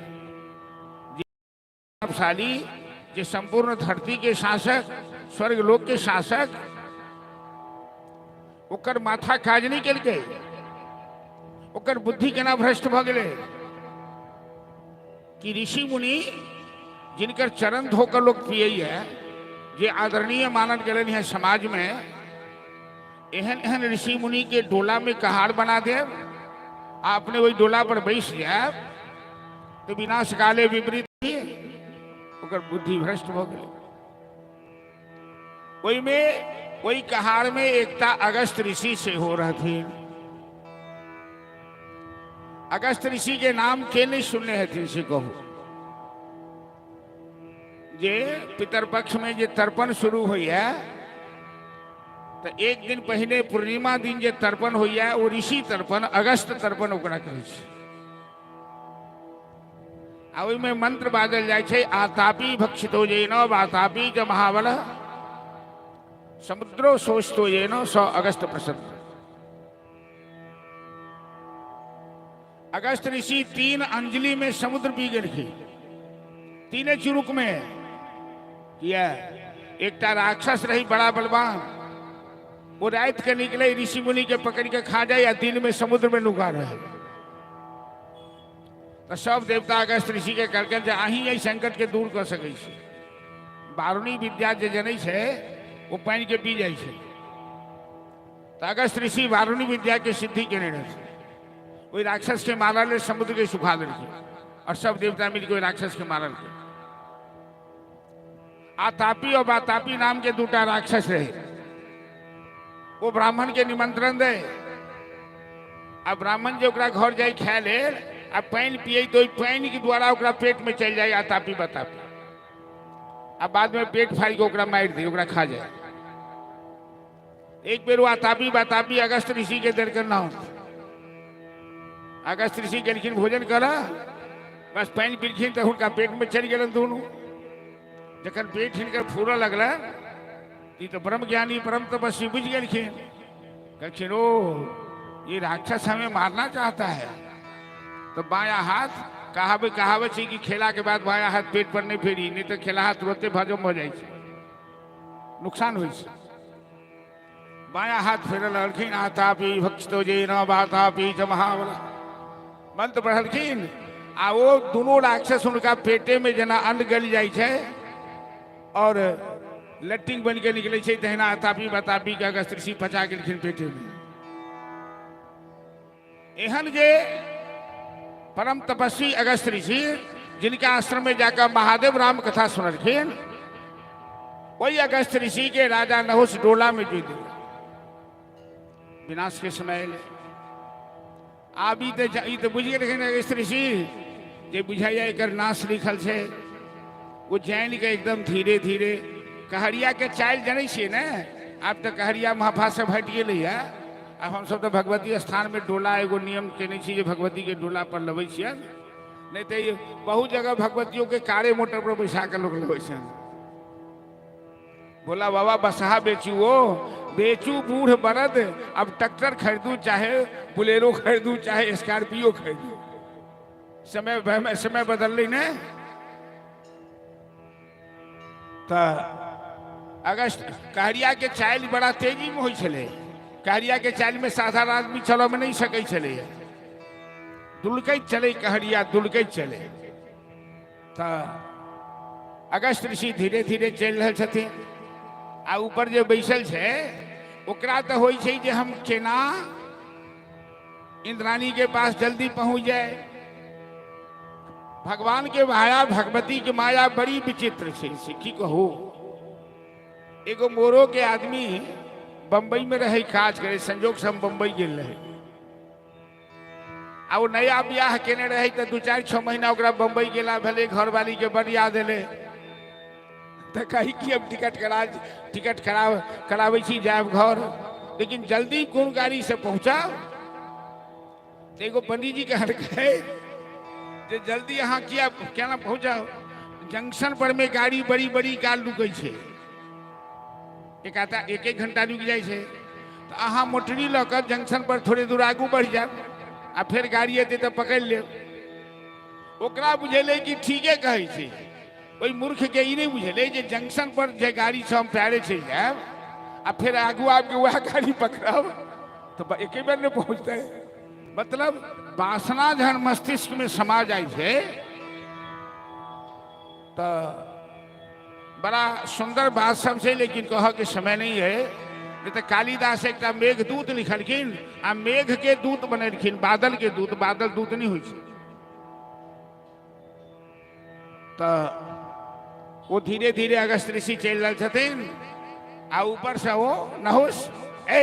प्रतापशाली जे संपूर्ण धरती के शासक, स्वर्ग लोक के शासक, ओकर माथा काज नहीं केलकै, ओकर बुद्धि केना भ्रष्ट भऽ गेलै कि ऋषि मुनि जिनकर चरण धोकर लोग पियैया, जे आदरणीय मानल गेलनि है समाज में, एहन एहन ऋषि मुनि के डोला में कहार बना देब आ अपने वही डोला पर बैस जायब तो विनाश काले विपरीत, ओकर बुद्धि भ्रष्ट भऽ गेलै। ओहिमे ओहि कहार में एकटा अगस्त ऋषि सेहो रहथिन। अगस्त ऋषि के नाम के नहीं सुनने हेथिन से कहू, जे पितरपक्ष में जे तर्पण शुरू होइए तो एक दिन पहिने पूर्णिमा दिन जे तर्पण होइए ओ ऋषि तर्पण, अगस्त तर्पण ओकरा कहै छै। आ ओहिमे मंत्र बाजल जाइ छै, आतापी भक्षितो जैन वातापी च महाबल। समुद्रो सोचतो ये नो सौ अगस्त प्रसन्न। अगस्त ऋषि 3 अंजलि में समुद्र पी गेलखिन, तीने चुरुक में। किया एकटा राक्षस रही बड़ा बलवान, वो रात के निकले ऋषि मुनि के पकड़ के खा जाए या दिन में समुद्र में नुका रहे। तो सब देवता अगस्त ऋषि के कहलकनि जे अहीं एहि संकट के दूर कऽ सकै छी। वारुणी विद्या जे जनै छै ओ पानि के पी जाइ छै। तऽ अगस्त ऋषि वारुणी विद्या के सिद्धि केने रहै, ओहि राक्षस के मारल लेल समुद्र के सुखा देलखिन और सब देवता मिलके ओहि राक्षस के मारलखिन। आतापी और बातापी नाम के दूटा राक्षस रहे, ओ ब्राह्मण के निमंत्रण दे आ ब्राह्मण जे ओकरा घर जाय खाय लेल आ पानि पिए तो ओहि पानि के द्वारा ओकरा पेट में चलि जाय आतापी बतापी, आ बाद में पेट फाड़ि के ओकरा मारि दे, ओकरा खा जाय। एक बेर ओ आतापी बतापी अगस्त ऋषि के देलकनि नाम। अगस्त ऋषि गेलखिन भोजन कर, बस पानि पीलखिन तऽ हुनका पेट में चलि गेलनि दुनू। जखन पेट हिनकर फूलऽ लगलनि, ई तऽ ब्रह्मज्ञानी परम तपस्वी बुझि गेलखिन। कहलखिन ओ ये राक्षस हमें मारना चाहता है। तो बाया हाथ, कहावे कहावत छै कि खेला के बाद बाया हाथ पेट पर नहीं फेरी, नहीं तो खेला हाथ तुरंते हजम हो जाइ छै, नुकसान होइ छै। बाया हाथ फेरल लगलखिन, आतापी भक्षतो जे न बातापी च महाबल मंत्र पढ़लखिन आ ओ दुनू राक्षस हुनका पेटे में जेना अन्न गलि जाइ छै और लट्टिंग बनि के निकलै छै, तहिना आतापी बतापी के अगस्त ऋषि पचा गेलखिन पेटे में। एहन जे परम तपस्वी अगस्त ऋषि जिनका आश्रम में जाकर महादेव राम कथा सुनलखिन, वही अगस्त ऋषि के राजा नहुष डोला में जोड़ दिल। विनाश के समय एलै। आब ई तऽ ई तऽ बुझि गेलखिन अगस्त ऋषि जे बुझाइया एकर नाश लिखल छै। ओ जानि कऽ एकदम धीरे धीरे कहरिया के चालि जनै छियै ने, आब तऽ कहरिया महफा सब हटि गेलैया। आब हमसब तऽ भगवती स्थानमे डोला एगो नियम केने छी जे भगवतीके डोला पर लबै छियनि, नहि तऽ बहुत जगह भगवतियोके कारे मोटर पर बैसा कऽ लोक लबै छनि। बोला बाबा बसहा बेचू, ओ बेचू बूढ़ बरद, अब ट्रैक्टर खरीदू चाहे बुलेरो खरीदू चाहे स्कॉर्पियो खरीदू। समय समय बदललै ने। तऽ अगस्त कहरियाके चालि बड़ा तेजीमे होइ छलै। कहरियाके चालिमे साधारण आदमी चलऽमे नहि सकै छलै, दुलकैत चलै कहरिया, दुलकैत चलै। तऽ अगस्त ऋषि धीरे धीरे चलि रहल छथिन आ ऊपर जे बैसल छै ओकरा तऽ होइ छै जे हम केना इंद्राणी के पास जल्दी पहुंच जाए। भगवान के माया, भगवती के माया बड़ी विचित्र छै, से की कहू। एगो मोरो के आदमी बम्बई में रहे काज करे, संजोग से हम बम्बई गेल रहे आ ओ नया बियाह केने रहे तऽ 2 4 6 महीना ओकरा बम्बई गेला भेलै, घरवाली के बड़ याद एलै तऽ कही कि हम टिकट करा कराबै छी, जायब घर, लेकिन जल्दी कोन गाड़ी से पहुँचाब। तऽ एगो पंडीजी कहलकै जे जल्दी अहाँ किया केना पहुँचाउ, जंक्शन पर में गाड़ी बड़ी बड़ी काल रुकै छै, एक आता एक एक घंटा रुकि जाइ छै, तऽ अहाँ मोटरी लऽ कऽ जंक्शन पर थोड़े दूर आगू बढ़ि जायब आ फेर गाड़ी एतै तऽ पकड़ि लेब। ओकरा बुझेलै कि ठीके कहै छै। ओहि मूर्खके ई नहि बुझेलै जे जंक्शन पर जे गाड़ीसँ हम पैरे चलि जायब आ फेर आगू आबिके वएह गाड़ी पकड़ब तऽ एके बेर नहि पहुँचतै। मतलब वासना जहन मस्तिष्कमे समा जाइ छै तऽ बड़ा सुन्दर बात सब छै, लेकिन कहऽके समय नहि है। नहि तऽ कालिदास एकटा मेघदूत लिखलखिन आ मेघके दूत बनेलखिन, बादलके दूत। बादल दूत नहि होइ छै। तऽ ओ धीरे धीरे अगस्त ऋषि चलि रहल छथिन आ ऊपर से ओ नहुस, ए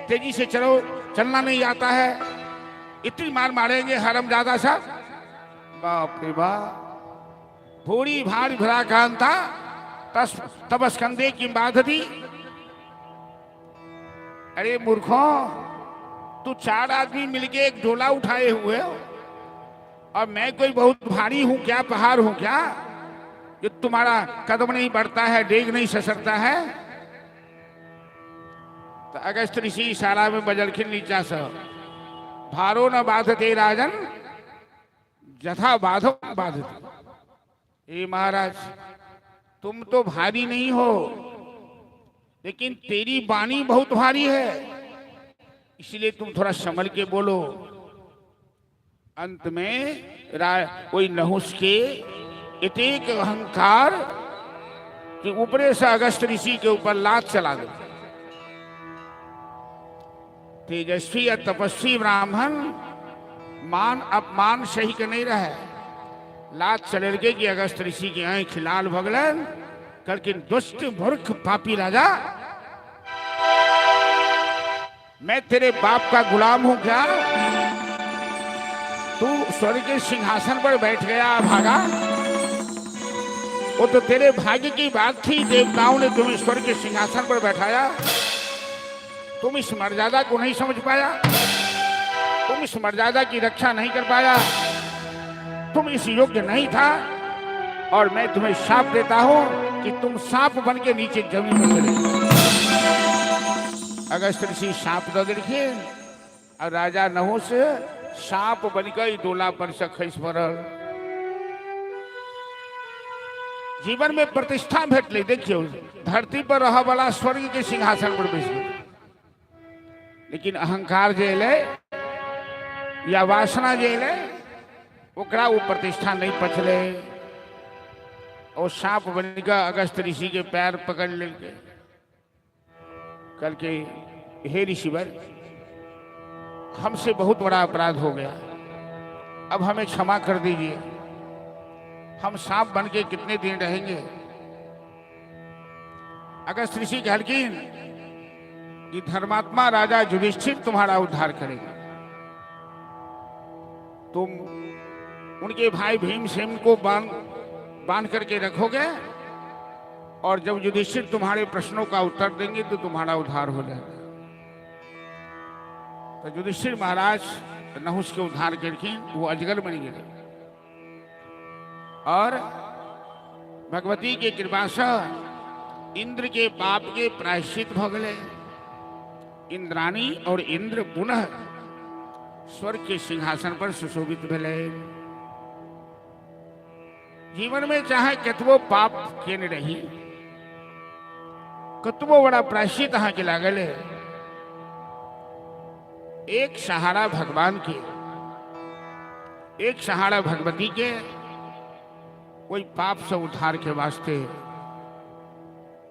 तेजी से चलो, चलना नहीं आता है, इतनी मार मारेंगे हरामजादा साहब। बाप रे बाप, भूरी भार भरा कांता तस तब स्कंदे की बाधती। अरे मूर्खों, तू 4 आदमी मिलके एक डोला उठाए हुए हो और मैं कोई बहुत भारी हूं क्या, पहाड़ हूं क्या, जो तुम्हारा कदम नहीं बढ़ता है, डेग नहीं ससरता है। तऽ अगस्त ऋषि इशारामे बजलखिन नीचासँ, भारो न बाधते राजन यथा बाधो बाधते। हे महाराज, तुम तो भारी नहीं हो, लेकिन तेरी वाणी बहुत भारी है, इसलिए तुम थोड़ा संभल के बोलो। अंत में कोई नहुष के इतेक अहंकार कि ऊपरे से अगस्त ऋषि के ऊपर लात चला दे। तेजस्वी या तपस्वी ब्राह्मण मान अपमान सही के नहीं रहे। लात चलेलकै कि अगस्त ऋषि के आँखि लाल भऽ गेलनि। कहलखिन, दुष्ट मूर्ख पापी राजा, मैं तेरे बाप का गुलाम हूं क्या? तू स्वर्ग के सिंहासन पर बैठ गया भागा। वो तो तेरे भाग्य की बात थी, देवताओं ने तुम्हें स्वर्ग के सिंहासन पर बैठाया। तुम इस मर्यादा को नहीं समझ पाया, तुम इस मर्यादा की रक्षा नहीं कर पाया, तुम इस योग्य नहीं था और मैं तुम्हें शाप देता हूं कि तुम सांप बन के नीचे जमीन में चले। अगस्त ऋषि सांप दऽ देलखिन और राजा नहुष सांप बनकर डोला पर से खसि पड़ल। जीवन में प्रतिष्ठा भेटलै। देखियौ, धरती पर रहऽ वाला स्वर्ग के सिंहासन पर बैस गेल, लेकिन अहंकार जे एलै या वासना जे एलै, ओकरा ओ प्रतिष्ठा नहीं पचलै। ओ सांप बनि कऽ अगस्त ऋषि के पैर पकड़ लेलकै। कहलकै, हे ऋषिवर, हमसे बहुत बड़ा अपराध हो गया, अब हमें क्षमा कर दीजिए। हम सांप बन के कितने दिन रहेंगे? अगस्त ऋषि कहलखिन कि धर्मात्मा राजा युधिष्ठिर तुम्हारा उद्धार करेंगे। तुम उनके भाई भीमसेन को बांध बांध करके रखोगे और जब युधिष्ठिर तुम्हारे प्रश्नों का उत्तर देंगे तो तुम्हारा उद्धार हो जाएगा। तो युधिष्ठिर महाराज नहुष के उद्धार केलखिन। वो अजगर बन गए और भगवती के कृपा से इंद्र के पाप के प्रायश्चित भ गेलै। इंद्राणी और इंद्र पुनः स्वर्ग के सिंहासन पर सुशोभित भेलै। जीवन में चाहे कतबो पाप केने रही, कतबो बड़ा प्रायश्चित अहाँके लागल है, एक सहारा भगवान के, एक सहारा भगवती के, कोई पाप से उद्धार के वास्ते।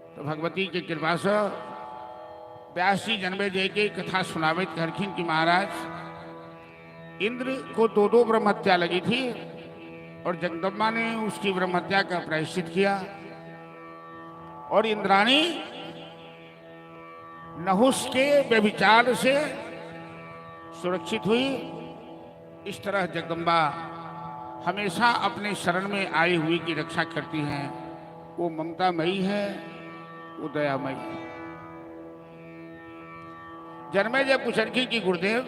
तो भगवती के कृपा से व्यास जी जन्मेजय के कथा सुनाबैत कहलखिन कि महाराज, इंद्र को दो दो ब्रह्महत्या लगी थी और जगदम्बा ने उसकी ब्रह्महत्या का प्रायश्चित किया और इंद्राणी नहुष के व्यभिचार से सुरक्षित हुई। इस तरह जगदम्बा हमेशा अपने शरण में आई हुई की रक्षा करती हैं। वो ममतामयी है, वो दयामयी है। जन्मेजय पुछलखिन कि गुरुदेव,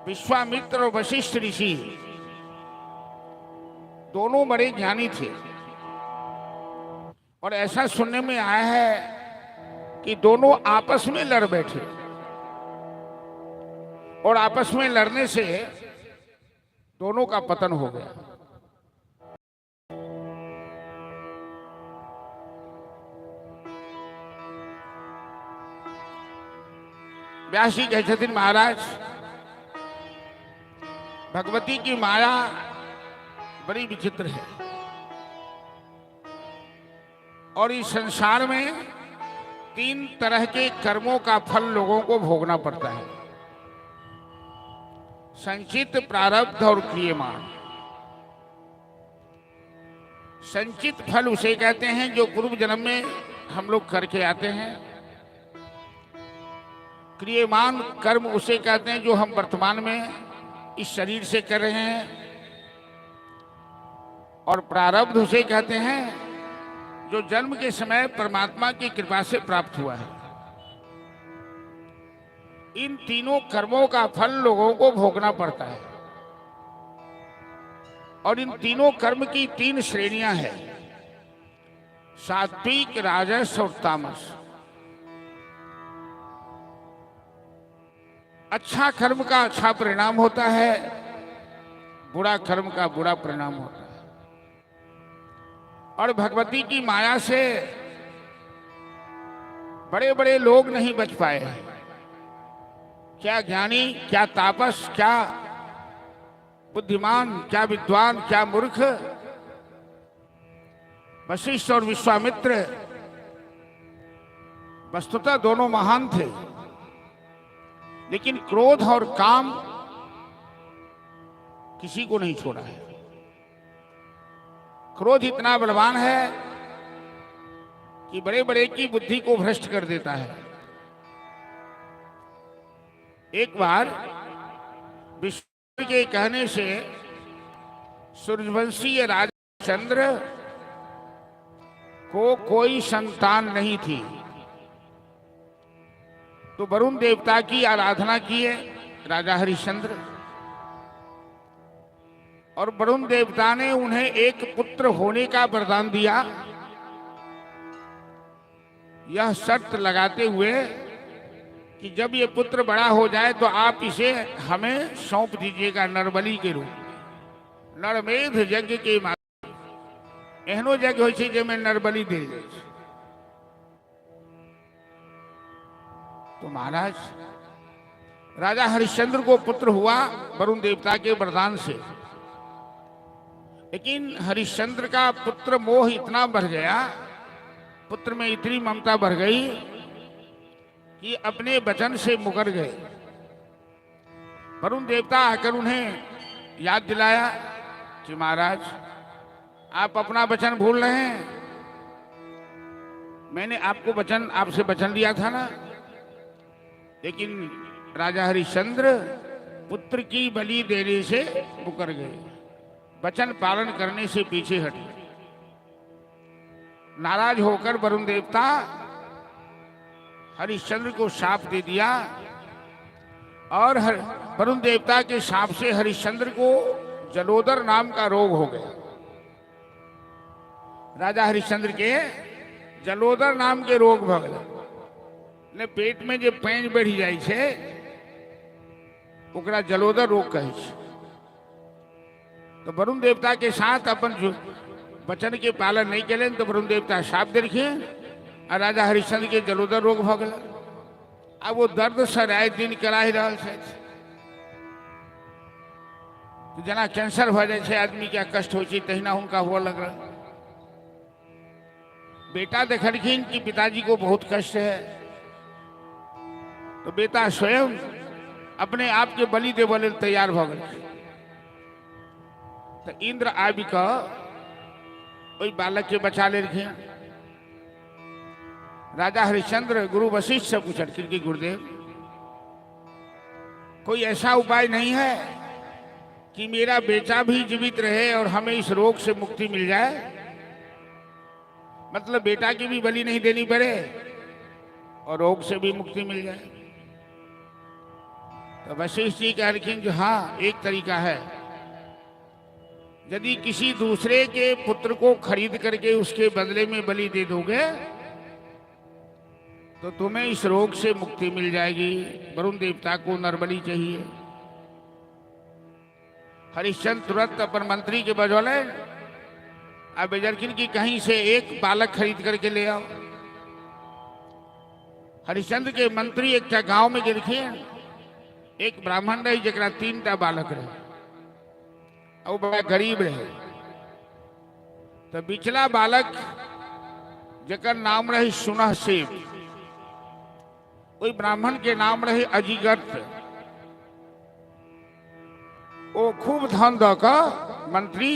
विश्वामित्र और वशिष्ठ ऋषि दोनों बड़े ज्ञानी थे और ऐसा सुनने में आया है कि दोनों आपस में लड़ बैठे और आपस में लड़ने से दोनों का पतन हो गया। व्यास जी कहै छथिन, महाराज, भगवती की माया बड़ी विचित्र है और इस संसार में तीन तरह के कर्मों का फल लोगों को भोगना पड़ता है, संचित, प्रारब्ध और क्रियमान। संचित फल उसे कहते हैं जो पूर्व जन्म में हम लोग करके आते हैं। क्रियमान कर्म उसे कहते हैं जो हम वर्तमान में इस शरीर से कर रहे हैं और प्रारब्ध उसे कहते हैं जो जन्म के समय परमात्मा की कृपा से प्राप्त हुआ है। इन तीनों कर्मों का फल लोगों को भोगना पड़ता है और इन तीनों कर्म की तीन श्रेणियां हैं, सात्विक, राजस और तामस। अच्छा कर्म का अच्छा परिणाम होता है, बुरा कर्म का बुरा परिणाम होता है। और भगवती की माया से बड़े बड़े लोग नहीं बच पाए हैं। क्या ज्ञानी, क्या तापस, क्या बुद्धिमान, क्या विद्वान, क्या मूर्ख। वशिष्ठ और विश्वामित्र वस्तुतः दोनों महान थे, लेकिन क्रोध और काम किसी को नहीं छोड़ा है। क्रोध इतना बलवान है कि बड़े बड़े की बुद्धि को भ्रष्ट कर देता है। एक बार विष्णु के कहने से सूर्यवंशी राजा चंद्र को कोई संतान नहीं थी, तो वरुण देवता की आराधना की है राजा हरिश्चंद्र, और वरुण देवता ने उन्हें एक पुत्र होने का वरदान दिया। यह शर्त लगाते हुए कि जब ये पुत्र बड़ा हो जाए तो आप इसे हमें सौंप दीजिएगा नरबलि के रूप में। नरमेध यज्ञ के माध्यम, एहनो यज्ञ होइ छै जाहिमे नरबलि देल जाइ छै। तो महाराज, राजा हरिश्चंद्र को पुत्र हुआ वरुण देवता के वरदान से, लेकिन हरिश्चंद्र का पुत्र मोह इतना बढ़ गया, पुत्र में इतनी ममता बढ़ गई कि अपने वचन से मुकर गए। वरुण देवता आकर उन्हें याद दिलाया कि महाराज, आप अपना वचन भूल रहे हैं। मैंने आपको वचन, आपसे वचन लिया था ना। लेकिन राजा हरिश्चंद्र पुत्र की बलि देने से मुकर गए, वचन पालन करने से पीछे हट गए। नाराज होकर वरुण देवता हरिश्चंद्र को शाप दे दिया और वरुण देवता के शाप से हरिश्चंद्र को जलोदर नाम का रोग हो गया। राजा हरिश्चंद्र के जलोदर नाम के रोग भ गेलै ने। पेट में जे पानि बढ़ि जाइ छै ओकरा जलोदर रोग कहै छै। तो वरुण देवता के साथ अपन जो वचन के पालन नहीं केलनि तो वरुण देवता शाप देलखिन आ राजा हरिश्चंद्र के जलोदर रोग भऽ गेलै। आब ओ दर्द से राति दिन कराहि रहल छथि। जेना कैंसर भऽ जाइ छै आदमी के कष्ट होइ छै, तहिना हुनका हुअ लगल। बेटा देखलखिन कि पिताजी को बहुत कष्ट है, तो बेटा स्वयं अपने आप के बलि देबऽ लेल तैयार भऽ गेलखिन। तऽ इंद्र आबि कऽ ओहि बालक के बचा लेलखिन। राजा हरिश्चंद्र गुरु वशिष्ठ से पूछलखिन कि गुरुदेव, कोई ऐसा उपाय नहीं है कि मेरा बेटा भी जीवित रहे और हमें इस रोग से मुक्ति मिल जाए? मतलब बेटा की भी बलि नहीं देनी पड़े और रोग से भी मुक्ति मिल जाए। तो वशिष्ठ जी कहलखिन जो हाँ, एक तरीका है। यदि किसी दूसरे के पुत्र को खरीद करके उसके बदले में बलि दे दोगे तो तुम्हें इस रोग से मुक्ति मिल जाएगी। वरुण देवता को नरबलि चाहिए। हरिश्चंद्र तुरंत अपन मंत्री के बजौले आ बेजलखिन कि कहीं से एक बालक खरीद करके ले आओ। हरिश्चंद्र के मंत्री एकटा गांव में गेलखिन। एक ब्राह्मण रही जकरा तीन टा बालक रहे, ओ बड़ा गरीब रहे। तो बिचला बालक जकर नाम रही सुनह सेव, ओहि ब्राह्मण के नाम रहे अजीगर्त। ओ खूब धन दऽ कऽ मंत्री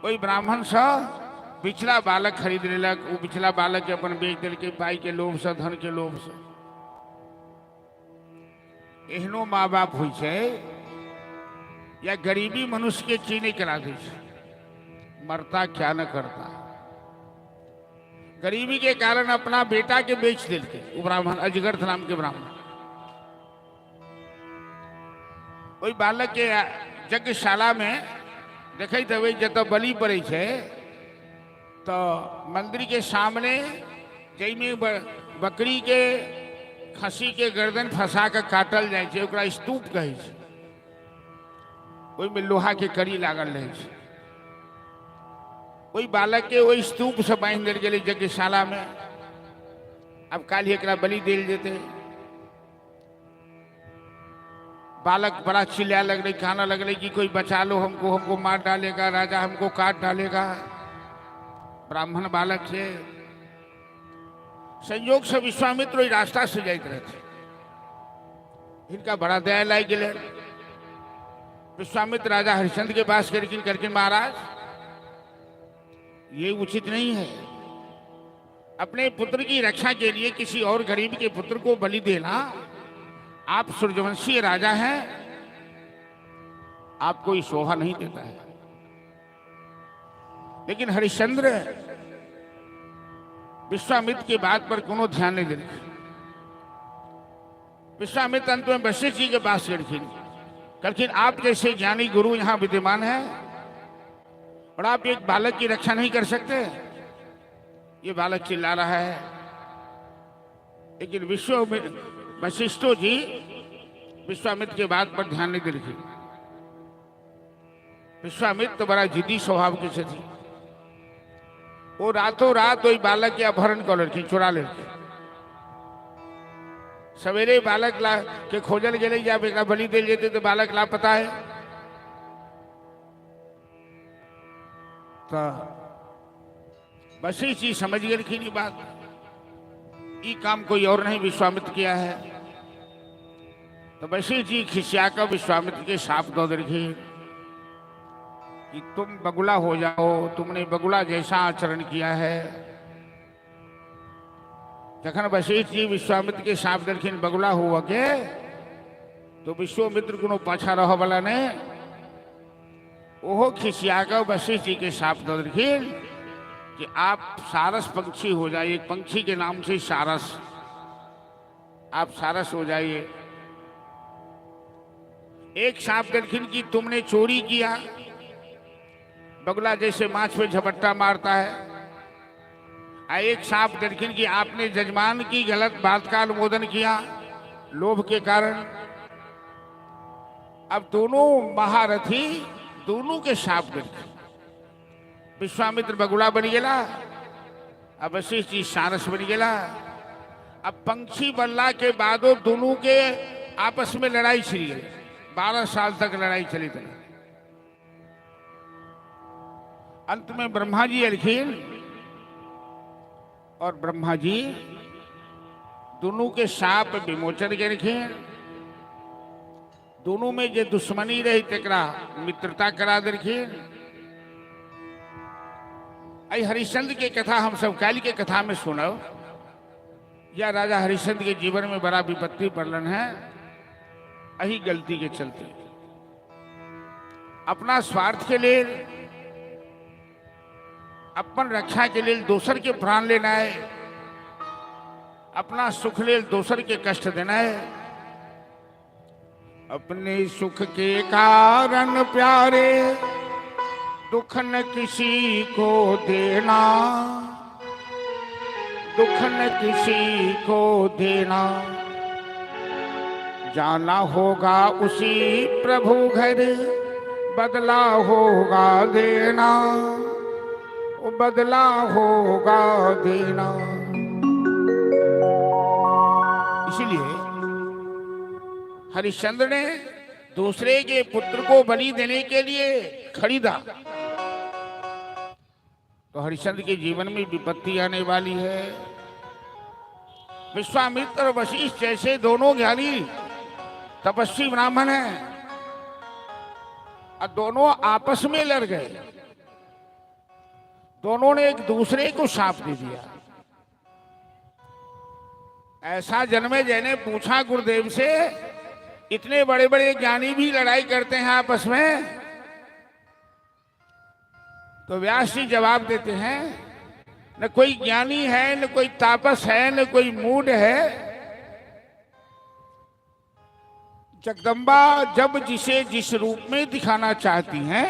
ओहि ब्राह्मणसँ बिचला बालक खरीद लेलक। ओ बिचला बालक के अपन बेच देलकै पाई के लोभसँ, धन के लोभसँ। एहनो माँ बाप होइ छै या गरीबी मनुष्य के की नहीं करा दै छै, मरता क्या न करता। गरीबी के कारण अपना बेटा के बेच देलकै ओ ब्राह्मण, अजगर्थ नाम के ब्राह्मण। ओहि बालक के यज्ञशाला में देखैत हेबै, जतऽ बलि पड़ै छै तऽ मंदिर के सामने जाहिमे बकरी के खस्सी के गर्दन फंसा के काटल जाइ छै, ओकरा स्तूप कहै छै। ओहिमे लोहा के कड़ी लागल रहै छै। ओहि बालक के ओहि स्तूप से बान्हि देल गेलै यज्ञशाला में। अब काल्हि एकरा बलि देल जेतै। बालक बड़ा चिल्लाए लगलै, कानऽ लगलै कि कोई बचा लो हमको, हमको मार डालेगा राजा, हमको काट डालेगा। ब्राह्मण बालक छै। संयोग से विश्वामित्र ओहि रास्ता से जाइत रहथिन, हिनका बड़ा दया लागि गेलै। विश्वामित्र राजा हरिश्चंद्र के पास गेलखिन, कहलखिन महाराज ये उचित नहीं है, अपने पुत्र की रक्षा के लिए किसी और गरीब के पुत्र को बलि देना। आप सूर्यवंशीय राजा हैं, आपको ये शोभा नहीं देता है। लेकिन हरिश्चंद्र विश्वामित्र की बात पर कोनो ध्यान नहीं देलखिन। विश्वामित्र अंत में वशिष्ठ जी के पास गेलखिन, कहलखिन आप जैसे ज्ञानी गुरु यहाँ विद्यमान है और आप एक बालक की रक्षा नहीं कर सकते। ये बालक चिल्ला रहा है। लेकिन विश्व में वशिष्ठो जी विश्वामित्र के बात पर ध्यान नहीं देलखिन। विश्वामित्र तो बड़ा जिद्दी स्वभाव के छथिन। वो रातों रात वही बालक के अपहरण कर लेलखिन, चुरा लेलखिन। सवेरे बालक ला के खोजल गेलै, जब एकरा बलि देल जेतै तो बालक लापता है। तो वशिष्ठ जी समझ गेलखिन ई बात, ई काम कोई और नहीं विश्वामित्र किया है। तो वशिष्ठ जी खिसिया कर विश्वामित्र के शाप दऽ देलखिन कि तुम बगुला हो जाओ, तुमने बगुला जैसा आचरण किया है। जखन वशिष्ठ जी विश्वामित्र के शाप देलखिन बगुला हुआ के, तो विश्वामित्र कोनो पाछा रह वाला नहीं, ओहो खिसिया कऽ वशिष्ठ जी के शाप दऽ देलखिन कि आप सारस पंक्षी हो जाइए। एक पंक्षी के नाम से सारस, आप सारस हो जाइए। एक शाप देलखिन कि तुमने चोरी किया, बगुला जैसे माछ पे झपट्टा मारता है। आ एक शाप देलखिन कि आपने जजमान की गलत बात का अनुमोदन किया लोभ के कारण। अब दोनों महारथी दोनों के शाप देलखिन। विश्वामित्र बगुला बन गेला, अब वशिष्ठ जी सारस बन गेला। अब पंक्षी बनला के बादो दोनों के आपस में लड़ाई छिड़ गई। 12 साल तक लड़ाई चली रही। अंत में ब्रह्मा जी अलखिन और ब्रह्मा जी दोनों के शाप विमोचन केलखिन। दोनों में जे दुश्मनी रही तकरा मित्रता करा देलखिन। एहि हरिश्चंद्र के कथा हम सब काल्हि के कथा में सुनब। या राजा हरिश्चंद्र के जीवन में बड़ा विपत्ति पड़लन है एही गलती के चलते। अपना स्वार्थ के लिए, अपन रक्षा के लिए दोसर के प्राण लेना है, अपना सुख लेल दोसर के कष्ट देना है। अपने सुख के कारण प्यारे दुख न किसी को देना, दुख न किसी को देना। जाना होगा उसी प्रभु घर, बदला होगा देना, वो बदला होगा देना। इसलिए हरिश्चंद्र ने दूसरे के पुत्र को बलि देने के लिए खरीदा, तो हरिश्चंद्र के जीवन में विपत्ति आने वाली है। विश्वामित्र और वशिष्ठ जैसे दोनों ज्ञानी तपस्वी ब्राह्मण हैं और दोनों आपस में लड़ गए। दोनों ने एक दूसरे को शाप दे दिया। ऐसा जन्मेजय ने पूछा गुरुदेव से, इतने बड़े बड़े ज्ञानी भी लड़ाई करते हैं आपस में? तो व्यास जी जवाब देते हैं, न कोई ज्ञानी है, न कोई तापस है, न कोई मूढ़ है। जगदम्बा जब जिसे जिस रूप में दिखाना चाहती हैं,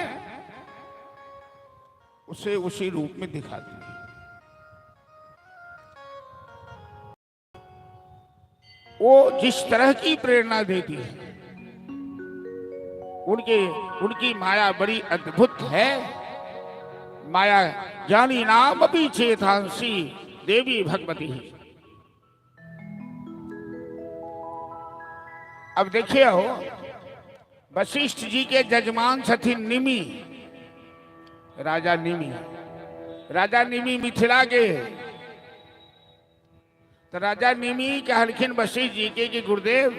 उसे उसी रूप में दिखाती है। वो जिस तरह की प्रेरणा देती है, उनके उनकी माया बड़ी अद्भुत है। माया ज्ञानी नाम अपि चेतांसी देवी भगवती। अब देखिए हो, वशिष्ठ जी के जजमान छथिन निमि, राजा निमि। राजा निमि मिथिला के। तो राजा निमि कहलखिन वशिष्ठ जी के कि गुरुदेव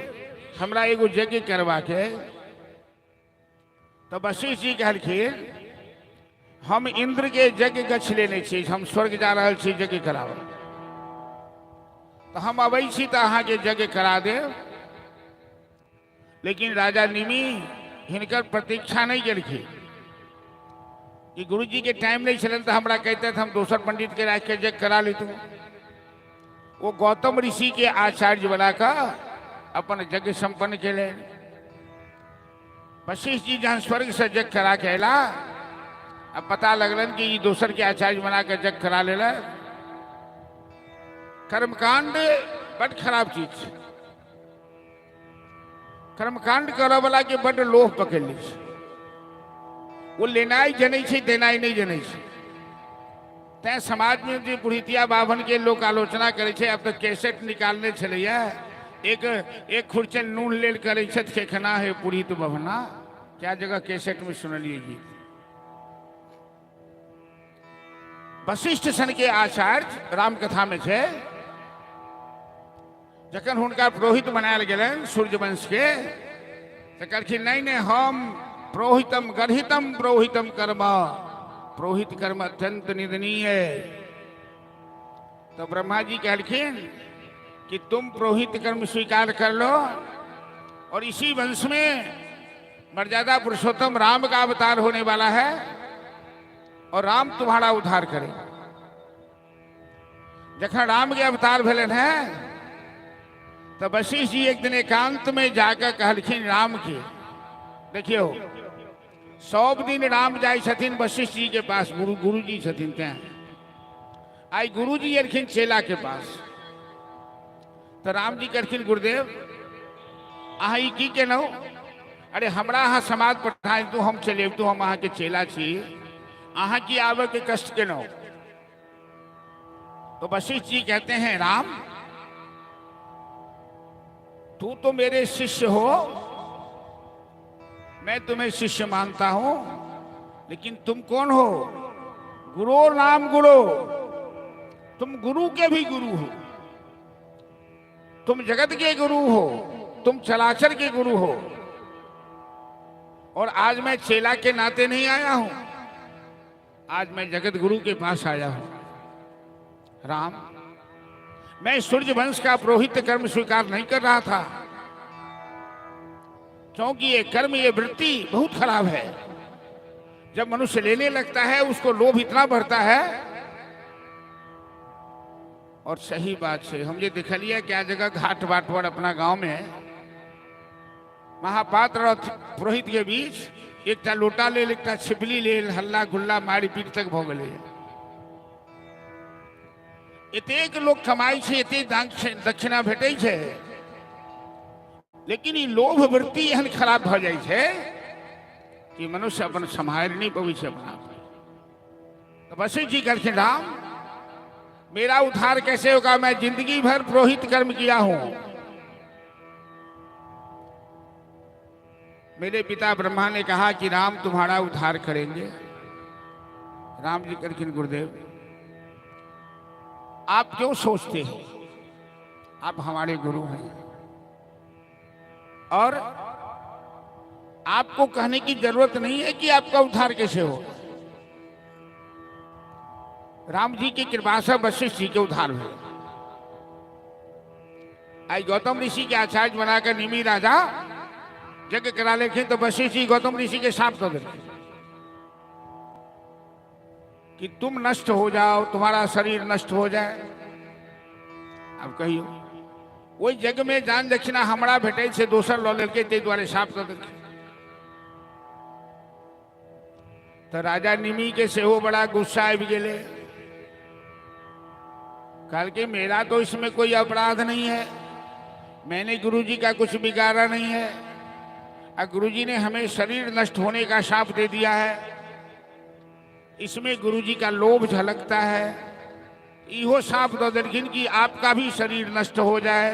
हमरा एगो यज्ञ करवा के। तो वशिष्ठ जी कहलखिन हम इंद्र के यज्ञ गछ लेने छी, हम स्वर्ग जा रहल छी यज्ञ कराबऽ, तो हम अबै छी तऽ अहाँके यज्ञ करा देब। लेकिन राजा निमि हिनकर प्रतीक्षा नहीं केलखिन कि गुरुजी के टाइम नहीं छलनि तऽ हमरा कहिते हम दोसर पंडित के राखि के यज्ञ करा लेतहुँ। वो गौतम ऋषि के आचार्य बना कऽ अपन यज्ञ संपन्न केलनि। वशिष्ठ जी जहन स्वर्ग से यज्ञ करा के अयला, अब पता लगलन कि ई दोसर के आचार्य बना के यज्ञ करा लेलक। कर्मकांड बड खराब चीज छै। कर्मकांड करऽ वाला के बड लोभ पकड़ लै छै। ओ लेनाइ जनै छै, देनाइ नहि जनै छै। तैं समाज में जे पुरोहितिया बाभन के लोक आलोचना करै छै, आब तऽ कैसेट निकालने छलैया, एक एक खुरचन नून लेल करै छथि खेखना है पुरोहित बभना। क्या जगह कैसेट में सुनलियै गीत। वशिष्ठ सन के आचार्य रामकथा में छै, जखन हुनका पुरोहित बनायल गेलनि सूर्यवंश के, तऽ कहलखिन नहीं नहीं, हम पुरोहितम गर्हितम पुरोहितम कर्म, पुरोहित कर्म अत्यंत निंदनीय है। तो ब्रह्मा जी कहलखिन कि तुम पुरोहित कर्म स्वीकार कर लो और इसी वंश में मर्यादा पुरुषोत्तम राम का अवतार होने वाला है और राम तुम्हारा उद्धार करेगा। जखन राम के अवतार भेलन है तो वशिष्ठ जी एक दिन एकांत में जाकर कहलखिन राम के, देखियो सब दिन राम जाइ छथिन वशिष्ठ जी के पास, गुरु गुरु जी छथिन तैं आई गुरु जी एलखिन चेला के पास। तो राम जी कहलखिन गुरुदेव अहाँ ई की केलहुँ? अरे हमरा अहाँ समाज पठा तू हम चले तू, हम अहाँके चेला छी, अहाँ की आबे के कष्ट केलहुँ? तो वशिष्ठ जी कहते हैं राम तू तो मेरे शिष्य हो, मैं तुम्हें शिष्य मानता हूं, लेकिन तुम कौन हो? गुरु नाम गुरु, तुम गुरु के भी गुरु हो, तुम जगत के गुरु हो, तुम चराचर के गुरु हो, और आज मैं चेला के नाते नहीं आया हूं, आज मैं जगत गुरु के पास आया हूं। राम मैं सूर्य वंश का पुरोहित कर्म स्वीकार नहीं कर रहा था, क्योंकि ये कर्म ये वृत्ति बहुत खराब है। जब मनुष्य लेने लगता है उसको लोभ इतना बढ़ता है। और सही बात से हम ये दिखलिए क्या जगह घाट बाट पर अपना गांव में महापात्र और पुरोहित के बीच एकटा लोटा लेल एकटा छिपली लेल हल्ला गुल्ला मारि पीट तक भऽ गेलै। एतेक लोक कमाइ छै, एतेक दान दक्षिणा भेटै छै, लेकिन ई लोभ वृत्ति एहन खराब भऽ जाइ छै कि मनुष्य अपन सम्हारि नहि पबै छै अपना आपके। तो वशिष्ठ जी कहलखिन राम मेरा उद्धार कैसे होगा? मैं जिंदगी भर पुरोहित कर्म किया हूं, मेरे पिता ब्रह्मा ने कहा कि राम तुम्हारा उद्धार करेंगे। राम जी कहलखिन गुरुदेव आप क्यों सोचते हो? आप हमारे गुरु हैं और आपको कहने की जरूरत नहीं है कि आपका उद्धार कैसे हो। राम जी की कृपा से वशिष्ठ जी के उद्धार हुए। आई गौतम ऋषि के आचार्य बनाकर निमि राजा यज्ञ करा लेखिन तो वशिष्ठ जी गौतम ऋषि के साथ दऽ देलखिन कि तुम नष्ट हो जाओ, तुम्हारा शरीर नष्ट हो जाए। अब कहियो ओहि यज्ञ में दान दक्षिणा हमरा भेटै छै, दोसर लऽ लेलकै, ताहि दुआरे साफ दऽ देलखिन। तऽ राजा निमि के सेहो बड़ा गुस्सा आबि गेलै। कहलकै मेरा तो इसमें कोई अपराध नहीं है, मैंने गुरुजी का कुछ बिगाड़ा नहीं है और गुरुजी ने हमें शरीर नष्ट होने का शाप दे दिया है। इसमें गुरुजी का लोभ झलकता है। इहो शाप दऽ देलखिन कि आपका भी शरीर नष्ट हो जाए।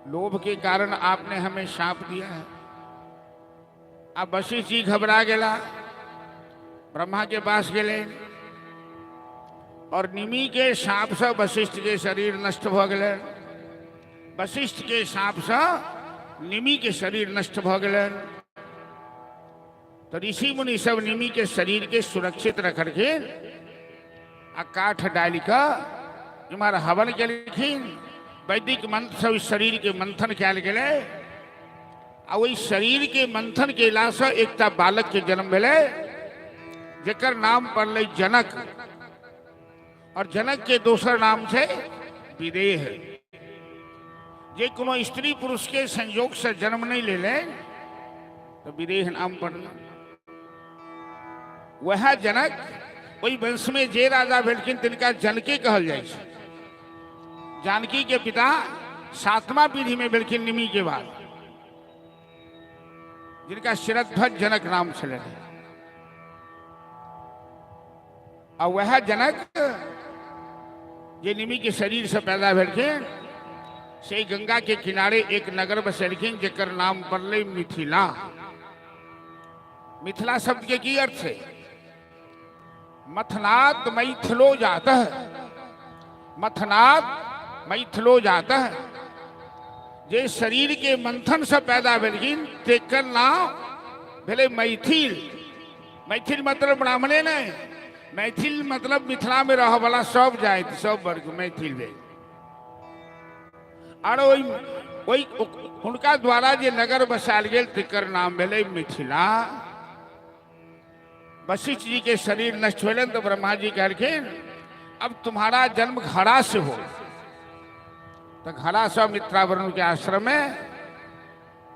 लोभ के कारण आपने हमें शाप दिया है। अब वशिष्ठ जी घबरा गेला, ब्रह्मा के पास गेले और निमी के शाप से वशिष्ठ के शरीर नष्ट भ गेलै। वशिष्ठ के शाप से निमी के शरीर नष्ट भ गेलै। तो ऋषि मुनि सब निमी के शरीर के सुरक्षित रखलखिन आ काठ डालि कऽ इम्हर हवन केलखिन। वैदिक मंत्र सब शरीर के मंथन कयल गेलै आ ओहि शरीर के मंथन केलासँ एकटा बालक के जन्म भेलै, जेकर नाम पड़लै जनक। और जनक के दोसर नाम छै विदेह। जे कोनो स्त्री पुरुष के संयोग से जन्म नहीं लेले तो विदेह नाम पड़ल। वह जनक ओहि वंश में जे राजा भेलखिन तिनका जनके कहल जाइ छै। जानकी के पिता सातवां पीढ़ी में भेलखिन निमी के बाद, जिनका शिरध्वज जनक नाम छलनि। आ वह जनक जे निमी के शरीर से पैदा भेलखिन से गंगा के किनारे एक नगर बसेलखिन, जेकर नाम पड़लै मिथिला। मिथिला शब्द के की अर्थ है? मथनात् मैथिलो जातः, मथनात् मैथिलो जातः। जे शरीर के मंथन से पैदा भेलखिन तेकर नाम भेलै मैथिल। मैथिल मतलब ब्राह्मणे नहीं, मैथिल मतलब मिथिला में रह वाला सब जाति सब वर्ग मैथिल भेल। आर ओहि ओहि हुनका द्वारा जे नगर बसायल गेल तेकर नाम भेलै मिथिला। वशिष्ठ जी के शरीर नष्ट भेलनि तो ब्रह्मा जी कहलखिन अब तुम्हारा जन्म घड़ा से हो। तो घड़ा से मित्रावरुण के आश्रम में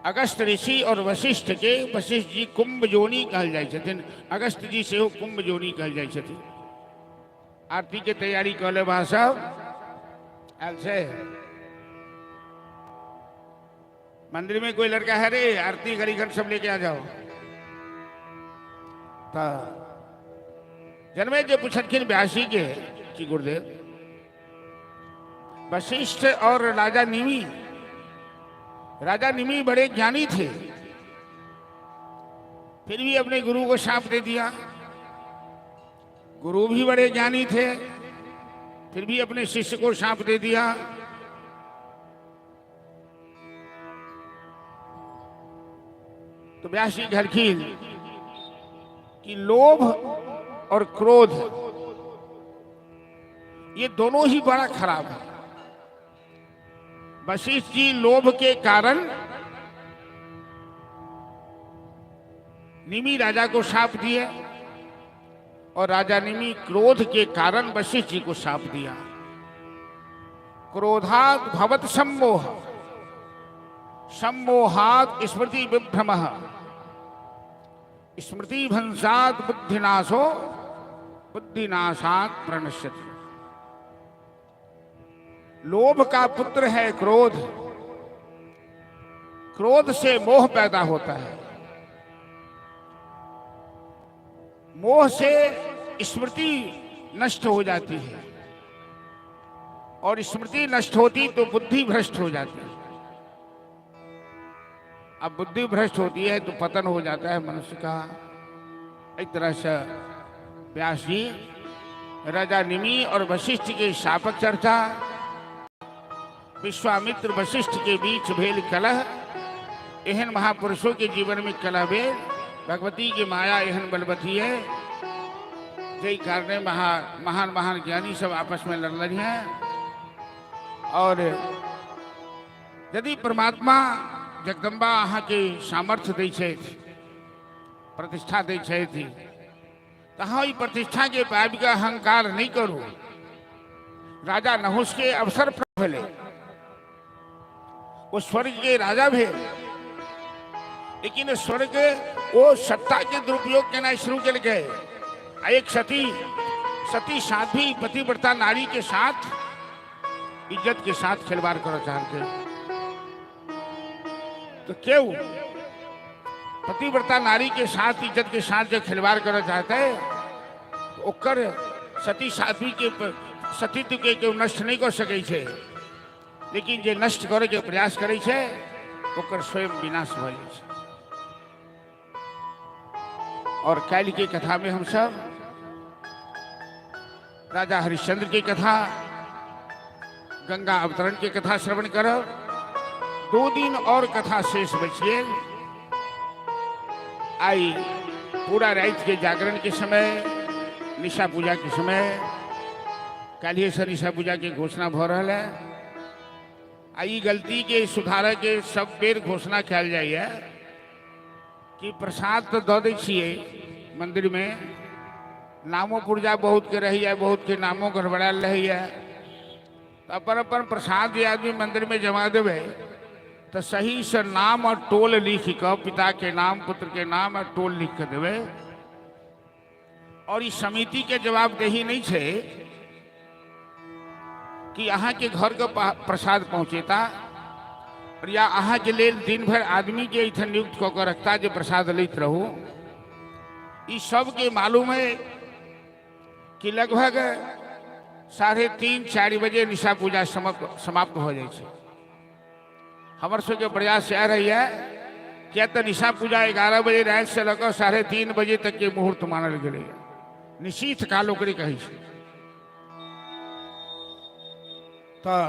अगस्त ऋषि और वशिष्ठ के, वशिष्ठ जी कुंभ जोनी कहल जाइ छथिन, अगस्त जी सेहो कुंभ जोनी कहल जाइ छथिन। आरती के तैयारी कऽ लेब अहाँ सब। आयल छै मंदिर में कोई लड़का है रे? आरती घड़ी घंट सब लेके आ जाओ। तो जन्मे जे पूछलखिन व्यासी के कि गुरुदेव, वशिष्ठ और राजा निमी, राजा निमी बड़े ज्ञानी थे, फिर भी अपने गुरु को शाप दे दिया। गुरु भी बड़े ज्ञानी थे, फिर भी अपने शिष्य को शाप दे दिया। तो व्यास जी कहलखिन कि लोभ और क्रोध ये दोनों ही बड़ा खराब है। वशिष्ठ जी लोभ के कारण निमी राजा को शाप दिए और राजा निमी क्रोध के कारण वशिष्ठ जी को शाप दिया। क्रोधात भवत सम्मोह, सम्मोहात स्मृति विभ्रम, स्मृति भंसात बुद्धिनाशो, बुद्धिनाशात प्रणश्यति। लोभ का पुत्र है क्रोध, क्रोध से मोह पैदा होता है, मोह से स्मृति नष्ट हो जाती है और स्मृति नष्ट होती तो बुद्धि भ्रष्ट हो जाती है। अब बुद्धि भ्रष्ट होती है तो पतन हो जाता है मनुष्य का। एक तरह से व्यास जी राजा निमि और वशिष्ठ के शापक चर्चा, विश्वामित्र वशिष्ठ के बीच भेल कलह, एहन महापुरुषों के जीवन में कलह भेल। भगवती के माया एहन बलवती है जय कारणे महान महान ज्ञानी सब आपस में लड़ रही हैं। और यदि परमात्मा जगदम्बा अहाँ के सामर्थ्य दै छथि, प्रतिष्ठा दै छथि, तऽ अहाँ ओहि प्रतिष्ठा के पाबि कऽ अहंकार नहि करू। राजा नहुष के अवसर प्राप्त भेलै, ओ स्वर्ग के राजा भेल, लेकिन स्वर्ग ओ सत्ता के दुरुपयोग केनाइ शुरू केलकै। आ एक सती सती साध्वी पतिव्रता नारी के साथ इज्जत के साथ खिलवाड़ करऽ चाहलकै। तो केओ पतिव्रता नारी के साथ इज्जत के साथ जब खिलवाड़ करऽ चाहते तो ओकर सती साध्वी के सतीत्व के केओ नष्ट नहि कऽ सकै छै, लेकिन जे नष्ट करे के प्रयास करै छै ओकर स्वयं विनाश भऽ जाइ छै। और काल्हि के कथा में हम सब राजा हरिश्चंद्र की कथा, गंगा अवतरण के कथा श्रवण करब। 2 दिन और कथा शेष बचि गेल। आई पूरा राति के जागरण के समय, निशा पूजा के समय, काल्हिए से निशा पूजा के घोषणा भऽ रहल है। आ ई गलती के सुधारऽ के सब बेर घोषणा कयल जाइए कि प्रसाद तऽ दऽ दै छियै मन्दिरमे, नामो पुर्जा बहुतके रहैए, बहुतके नामो गड़बड़ायल रहैए, तऽ अपन अपन प्रसाद जे आदमी मन्दिरमे जमा देबै तऽ सहीसँ नाम आओर टोल लिखि कऽ, पिताके नाम, पुत्रके नाम आओर टोल लिखि कऽ देबै। और ई समितिके जवाबदेही नहि छै कि अहाँके घरके प्रसाद पहुँचेता और या अहाँके लेल दिन भरि आदमीके एहिठाम नियुक्त कऽ कऽ रखता जे प्रसाद लैत रहू। ई सबके मालूम है कि लगभग 3:30-4 बजे निशा पूजा समाप्त हो जाइ छै। हमर सबके प्रयास इएह रहैए, किया तऽ निशा पूजा 11 बजे रातिसँ लऽ कऽ 3:30 बजे तकके मुहूर्त मानल गेलैए, निशीथ काल ओकरे कहै छै। तऽ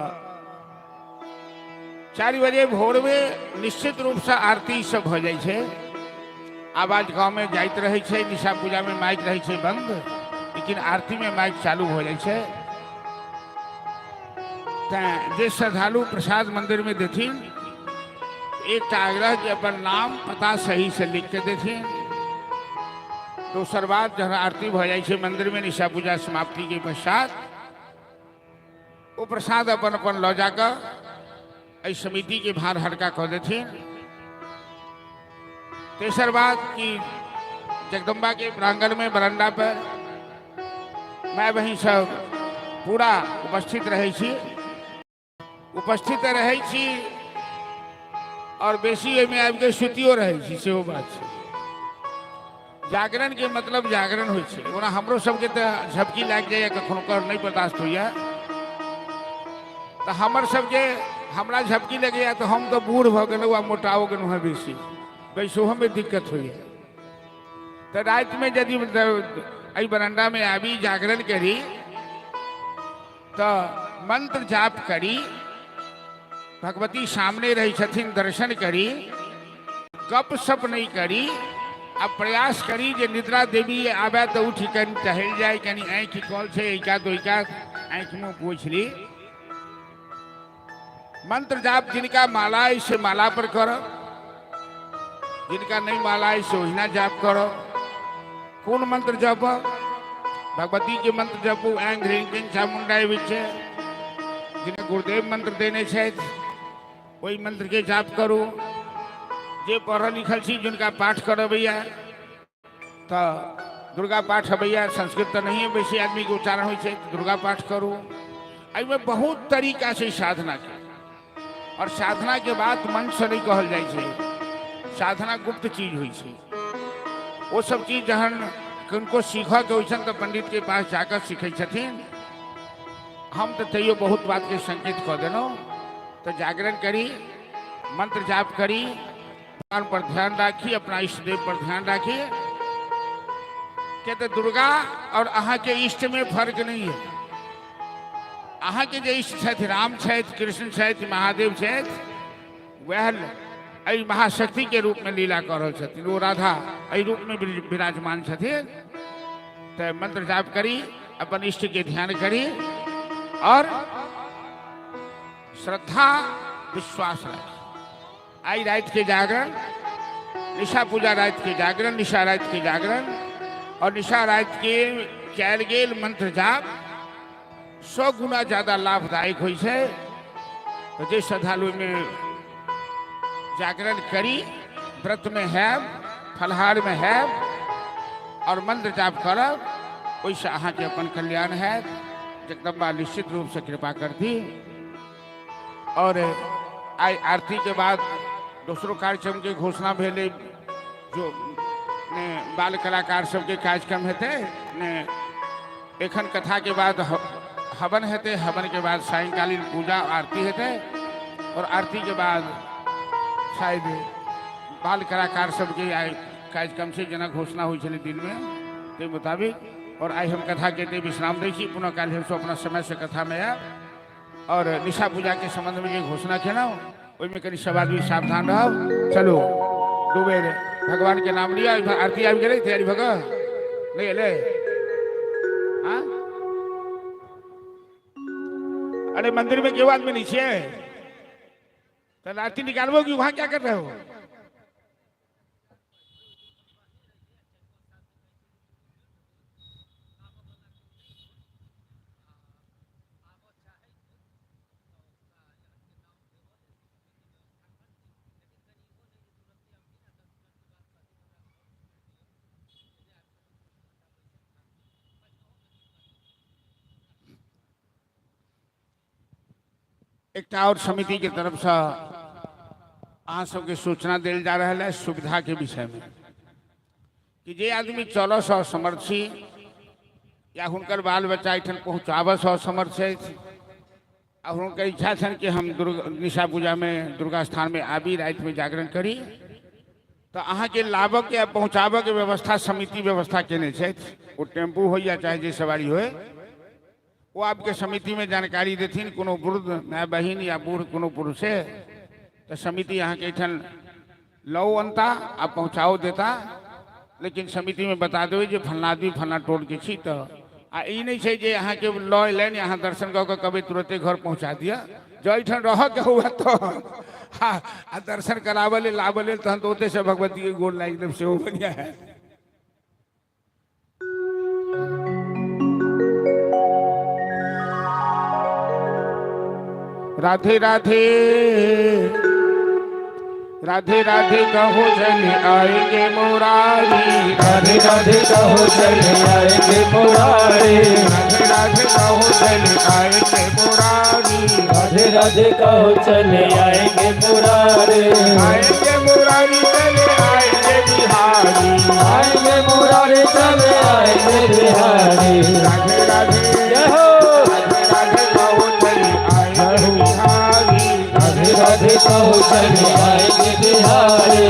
4 बजे भोरमे निश्चित रूपसँ आरती सब भऽ जाइ छै, आवाज गाँवमे जाइत रहै छै। निशा पूजामे माइक रहै छै बन्द, लेकिन आरतीमे माइक चालू भऽ जाइ छै। तैँ जे श्रद्धालु प्रसाद मंदिरमे देथिन, एकटा आग्रह जे अपन नाम पता सहीसँ लिख के देथिन। दोसर बात, जहन आरती भऽ जाइ छै मंदिरमे निशा पूजा समाप्तिके पश्चात, ओ प्रसाद अपन अपन लऽ जाकऽ एहि समितिके भार हल्का कऽ देथिन। तेसर बात कि जगदम्बा के प्रांगण में बरंडा पर माय बहिन सब पूरा उपस्थित रहै छी, उपस्थित रहै छी और बेसी एहिमे आबि कऽ सुतियो रहै छी, सेहो बात छै। जागरण के मतलब जागरण होइ छै। ओना हमरो सबके तऽ झपकी लागि जाइए कखनो कऽ, नहि बर्दाश्त होइए तऽ हमर सबके, हमरा झपकी लगैए तऽ हम तऽ बूढ़ भऽ गेलहुँ आ मोटाओ गेलहुँ हेँ बेसी, बैसोमे दिक्कत होइए। तऽ रातिमे यदि एहि बरंडामे आबी जागरण करी तऽ मंत्र जाप करी, भगवती सामने रहै छथिन दर्शन करी, गप सप नहि करी आ प्रयास करी जे निद्रा देवी आबे तऽ उठि कनि टहलि जाय, कनि आँखि कल छै एहि कात ओहि कात आँखि मुँह पोछि ली। मंत्र जाप जिनका माला अइ से माला पर करब, जिनका नहि माला अइ से ओहिना जाप करब। कोन मंत्र जप? भगवती के मंत्र जपू, ऐं ह्रीं क्लीं चामुंडाय विच्चे, जिनका गुरुदेव मंत्र देने छथि ओहि मंत्र के जाप करू। जे पढ़ल लिखल छी जिनका पाठ करबैया तऽ दुर्गा पाठ अबैया, संस्कृत तऽ नहिए बेसी आदमीके उच्चारण होइ छै, दुर्गा पाठ करू। एहिमे बहुत तरीका छै साधनाके, और साधनाके बात मनसँ नहि कहल जाइ छै, साधना गुप्त चीज होइ छै। ओ सब चीज जहन किनको सीखऽके होइ छनि तऽ पंडितके पास जाकऽ सीखै छथिन। हम तऽ तैयो बहुत बातके संकेत कऽ देलहुँ। तऽ जागरण करी, मंत्र जाप करी, भगवान पर ध्यान राखी, अपना इष्ट देव पर ध्यान राखी। के तऽ दुर्गा और अहाँके इष्ट में फर्क नहीं है। अहाँके जे इष्ट छथि, राम छथि, कृष्ण छथि, महादेव छथि, वएह एहि महाशक्ति के रूप में लीला कऽ रहल छथिन, ओ राधा एहि रूप में विराजमान छथिन। तऽ मंत्र जाप करी, अपन इष्ट के ध्यान करी और श्रद्धा विश्वास राखी। आई राति के जागरण, निशा पूजा राति के जागरण, निशा राति के जागरण और निशा राति के कयल गेल मंत्र जाप 100 गुना ज्यादा लाभदायक होइ छै। तऽ जे श्रद्धालु में जागरण करी, व्रत में हैब, फलहार में हैब और मंत्र जाप करब, ओहिसँ अहाँके अपन कल्याण हैत। जगदम्बा निश्चित रूपसँ कृपा करती। और आइ आरती के बाद दोसरो कार्यक्रम के घोषणा भेलै, जो ने बाल कलाकार सबके कार्यक्रम हेतै ने। एखन कथा के बाद हवन हेतै, हवन के बाद सायंकालीन पूजा आरती हेतै और आरती के बाद शायद बाल कलाकार सबके आइ कार्यक्रम छै, जेना घोषणा होइ छलै दिनमे ताहि मुताबिक। और आइ हम कथा के एतै विश्राम दै छी। पुनः काल्हि हमसब अपना समय से कथा में आयब। और निशा पूजा के संबंध में जे घोषणा केलहुँ ओहिमे कनि सब आदमी सावधान रहब। चलू, दू बेर भगवान के नाम लिअ। आरती आबि गेलै, तैयारी भऽ कऽ नहि एलै? हाँ, अरे मंदिर में क्यों आदमी नहीं छे? तो आरती निकालबो कि वहां क्या कर रहे हो? एकटा और समिति के तरफ से अहाँ सबके सूचना देल जा रहा है सुविधा के विषय में कि जे आदमी चलऽ से असमर्थ छी या हुनकर बाल बच्चा एहिठाम पहुँचाबऽ से असमर्थ छथि आ हुनकर इच्छा छनि कि हम दुर्गा निशा पूजामे दुर्गा स्थानमे आबी, रातिमे जागरण करी, तऽ अहाँके लाबऽके आ पहुँचाबऽके व्यवस्था समिति व्यवस्था केने छथि। ओ टेम्पू होइ या चाहे जे सवारी होइ, ओ आपके समितिमे जानकारी देथिन। कोनो वृद्ध माय बहिन या बूढ़ कोनो पुरुषे, तऽ समिति अहाँके एहिठाम लौ अनता आ पहुँचाओ देता। लेकिन समितिमे बता देबै जे फलना आदमी फलना टोलके छी। तऽ आ ई नहि छै जे अहाँके लऽ अयलनि, अहाँ दर्शन कऽ कऽ कहबै तुरते घर पहुँचा दिअ। जँ एहिठाम रहऽके हुए तऽ आ दर्शन कराबऽ लेल लाबऽ लेल, तहन तऽ ओतहिसँ भगवतीके गोर लागि देब, सेहो बढ़िआँ हैत। राधे राधे राधे राधे कहो चले आएंगे मुरारी, राधे राधे कहो चले आएंगे मुरारी, राधे राधे कहो चले आएंगे मुरारी, राधे राधे कहो चले आएंगे मुरारी, आएंगे मुरारी चले आएंगे बिहारी, आएंगे मुरारी चले आएंगे बिहारी, राधे राधे जय हो, राधे राधे कहो चले आएंगे बिहारी, राधे राधे कहो चले आएंगे बिहारी,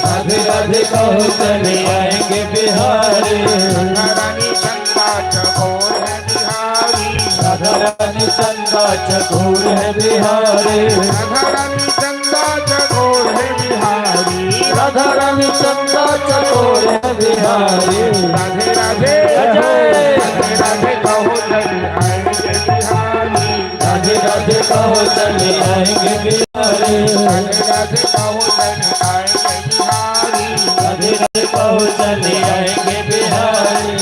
राधे राधे कहो चले आएंगे बिहारी, राधे राधे कहो चले आएंगे बिहारी, राधा रानी चंदा चकोर है बिहारी, राधा रानी चंदा चकोर है बिहारी, राधा रानी चंदा चकोर है बिहारी, राधा रानी चंदा चकोर है बिहारी, राधे राधे जय, राधे राधे कहो चले आएंगे बिहारी, राधे राधे कहो चले आएंगे बिहारी, राधे राधे कहो चले आएंगे बिहारी, राधे राधे कहो चले आएंगे बिहारी।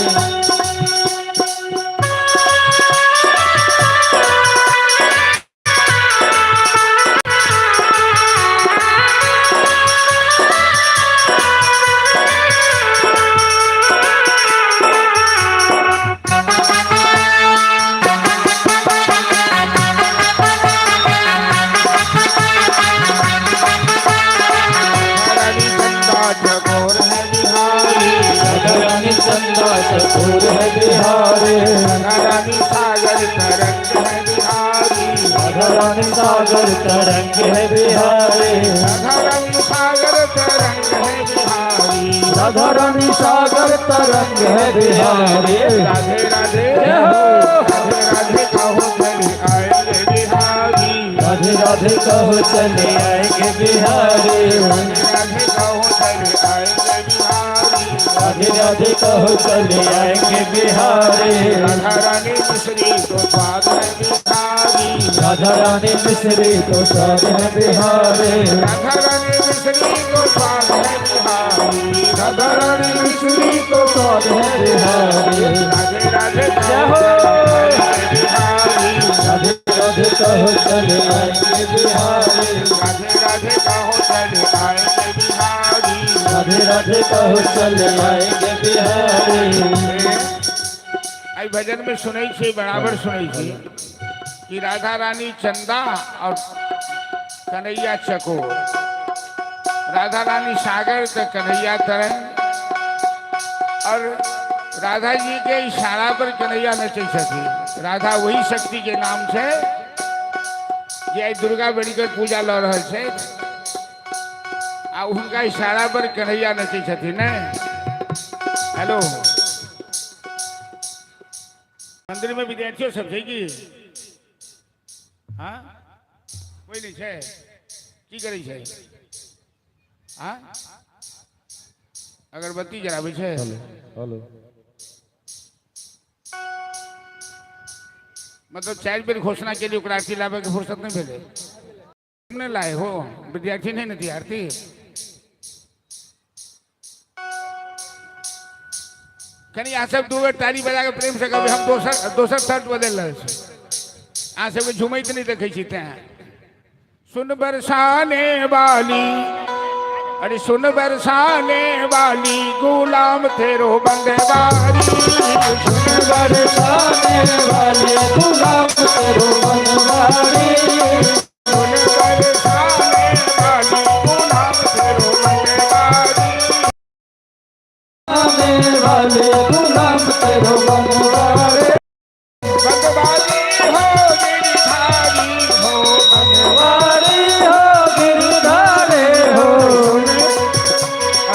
रानी चंदा चकोर है बिहारी, राधा रानी चंदा चकोर है बिहारी, राधा रानी सागर तरंग है बिहारी, राधा रानी सागर तरंग है बिहारी, राधा रानी सागर तरंग है बिहारी, राधा रानी सागर तरंग है बिहारी, राधे राधे जय हो, राधे राधे कहो चले आएंगे बिहारी, राधे राधे कहो चले आएंगे बिहारी, राधे राधे कहो चले आएंगे बिहारी, राधे राधे कहो चले आएंगे बिहारी, राधा रानी मिश्री तो स्वाद है बिहारी, राधा रानी मिश्री तो स्वाद है बिहारी, राधा रानी मिश्री तो स्वाद है बिहारी, राधा रानी मिश्री तो स्वाद है बिहारी, राधे राधे जय हो, बिहारी, राधे राधे कहो चले आएंगे बिहारी, राधे राधे कहो चले आएंगे बिहारी। राधे राधे कहो चले आएंगे बिहारी। आई भजन में सुनै छी, बराबर सुनै छी कि राधा रानी चंदा और कन्हैया चकोर, राधा रानी सागर तो कन्हैया तरंग, और राधा जी के इशारा पर कन्हैया नचै छथिन। राधा वही शक्ति के नाम छै जे आइ दुर्गा बनिकर पूजा लऽ रहल छै आ हुनका इशारा पर कन्हैया नचै छथिन ने। हेलो, मंदिर में विद्यार्थियों सब छै की? हाँ, कोई नहीं छै? की करै छै? हाँ, अगरबत्ती जराबै छै। हेलो। मतलब 4 बेर घोषणा के लिए ओकरा आरती लाबे के फुर्सत नहीं भेलै। नहीं लाए हो विद्यार्थी? नहीं ने आरती? कनी अहाँ सब 2 बेर ताली बजा के प्रेम से कहबै। हम दोसर दोसर शर्त बदलि रहल छी, अहाँ सबके झुमैत नहीं देखै छी तें। सुन बरसाने वाली, अरे सुन बरसाने वाली, गुलाम तेरो बंदवारी। सुन बरसाने वाले, गुलाम तेरो बनवारी। सुन बरसाने वाली, गुलाम तेरो बंदवारी। वाले, गुलाम तेरो बनवारी। बनवारी हो गिरधारी हो, बनवारी हो गिरधारी हो।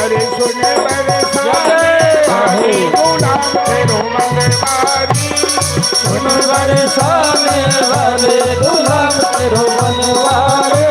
अरे सुन बरसाने वाली, गुलाम तेरो बनवारी। सुन बरसाने वाले, गुलाम तेरो बनवारी।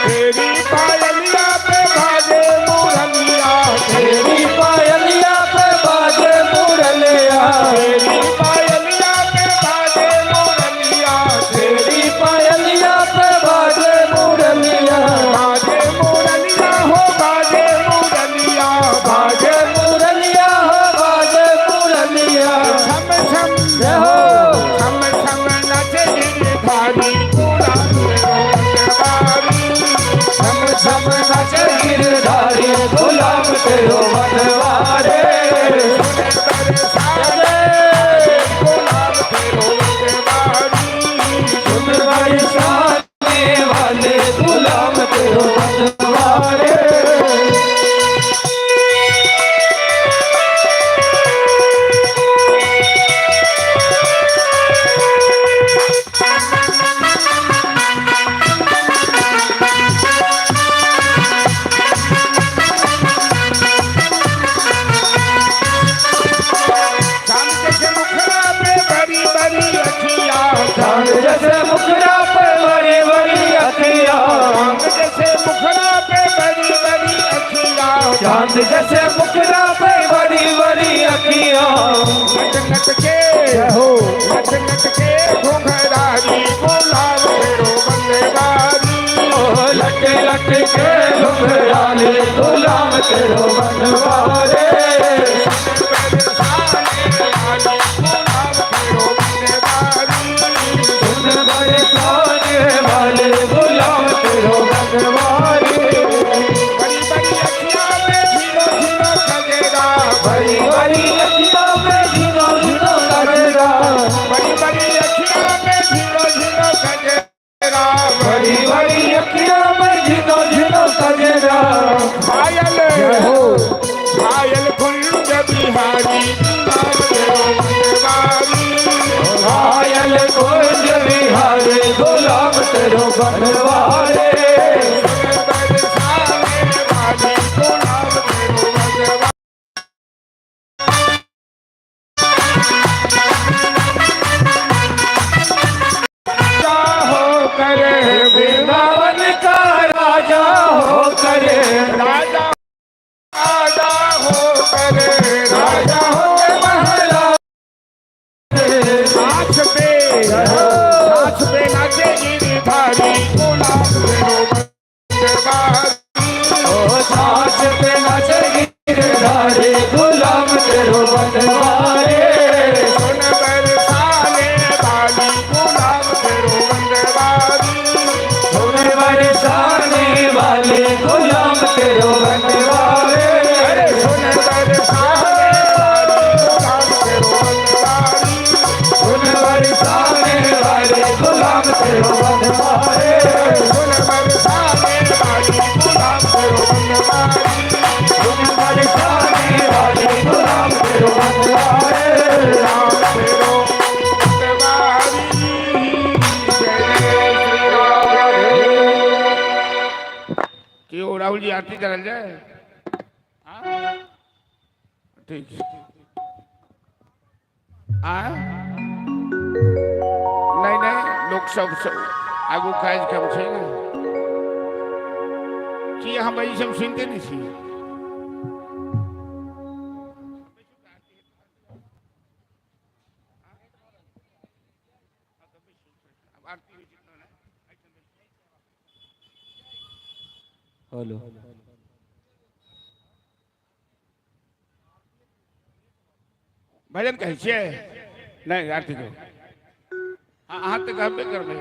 तेरी पायलिया पे बाजे मुरलिया। तेरी पायलिया पे बाजे मुरलिया। तेरी पायलिया पे बाजे मुरलिया। तेरी पायलिया पे बाजे मुरलिया। बाजे मुरलिया हो, बाजे मुरलिया, बाजे बाजे मुरलिया हो, बाजे मुरलिया। छम छम जय हो। छम छम नचे गिरधारी, गुलाम तेरो बनवारी। छम छम नचे गिरधारी, गुलाम तेरो बनवारी। गुलाम तेरो बनवारी। सुन बरसाने वाले, गुलाम तेरो बनवारी। चांद जैसे मुखड़ा पे बड़ी बड़ी अखियाँ। चांद जैसे मुखड़ा पे बड़ी बड़ी अखियाँ। चांद जैसे मुखड़ा पे बड़ी बड़ी अखियाँ। चांद जैसे मुखड़ा पे बड़ी बड़ी अखियाँ। नट नट के हो। नट नट के घुंघरारी, गुलाम तेरो बनवारी। ओ लट लट के घुंघराले, गुलाम तेरो बनवारी। बरसाने वाली, गुलाम तेरो बनवारी। सुन बरसाने वाले, गुलाम तेरो बनवारी। बड़ी बड़ी अखियाँ में झीनो झीनो कजरा। बड़ी बड़ी अखियाँ में झीनो झीनो कजरा। बड़ी बड़ी अखियाँ में झीनो झीनो कजरा। बड़ी बड़ी अखियाँ में झीनो झीनो कजरा। घायल जय हो। घायल तेरो बनवारे। अरे सुन बरसाने वाली गुलाम तेरो बनवारी। सुन बरसाने वाले गुलाम तेरो बनवारे। सुन बरसाने वाली गुलाम तेरो बनवारी। सुन बरसाने वाले गुलाम तेरो बनवारे। राम तेरो बनवारी। जय श्री राधे। क्यों राहुल जी आरती करल जाए? हाँ? ठीक आ नहीं नहीं, लोग सब सब आगू कार्यक्रम छै ने कि हम ई सब सुनते नहीं छी। हेलो। भजन कहै छियै? नहीं, आरती करू। अहाँ तऽ कहबे करबै।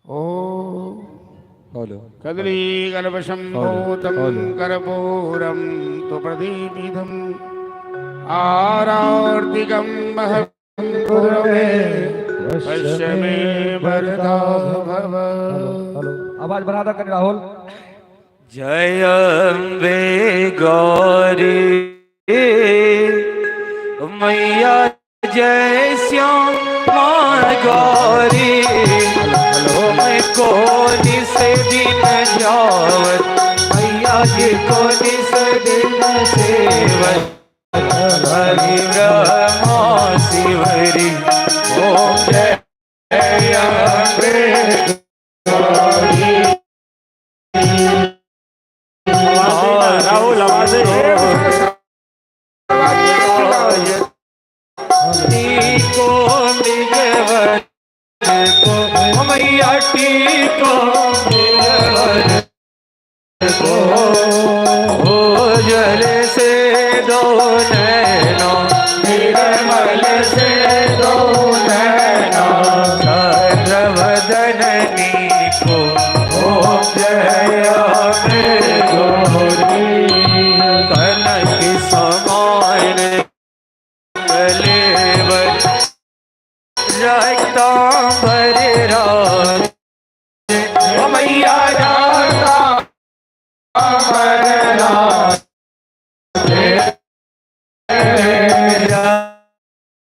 ओ हेलो। कदली कल्पसम्भूतं कर्पूरं तु प्रदीपितम् आरार्तिकं महं गुरवे पश्य मे वरदा भव। हेलो, आवाज बढ़ा दो कनी राहुल। जय अम्बे गौरी मैया, जय श्यामा गौरी। मैं कोनी से दिन जावत मैया जी, कोनी से दिन सेवत। हरि ब्रह्मा शिवरी ओम जय अम्बे गौरी। राहुल, आवाज। को मृगवर को मैया, को मृगवर को हो जल से दो नैनो, निर्मल से दो नैना, चंद्रवदननी को ओम जय अम्बे गौरी। कनक समान कलेवर रक्तांबर राज मैया, रक्तांबर राज।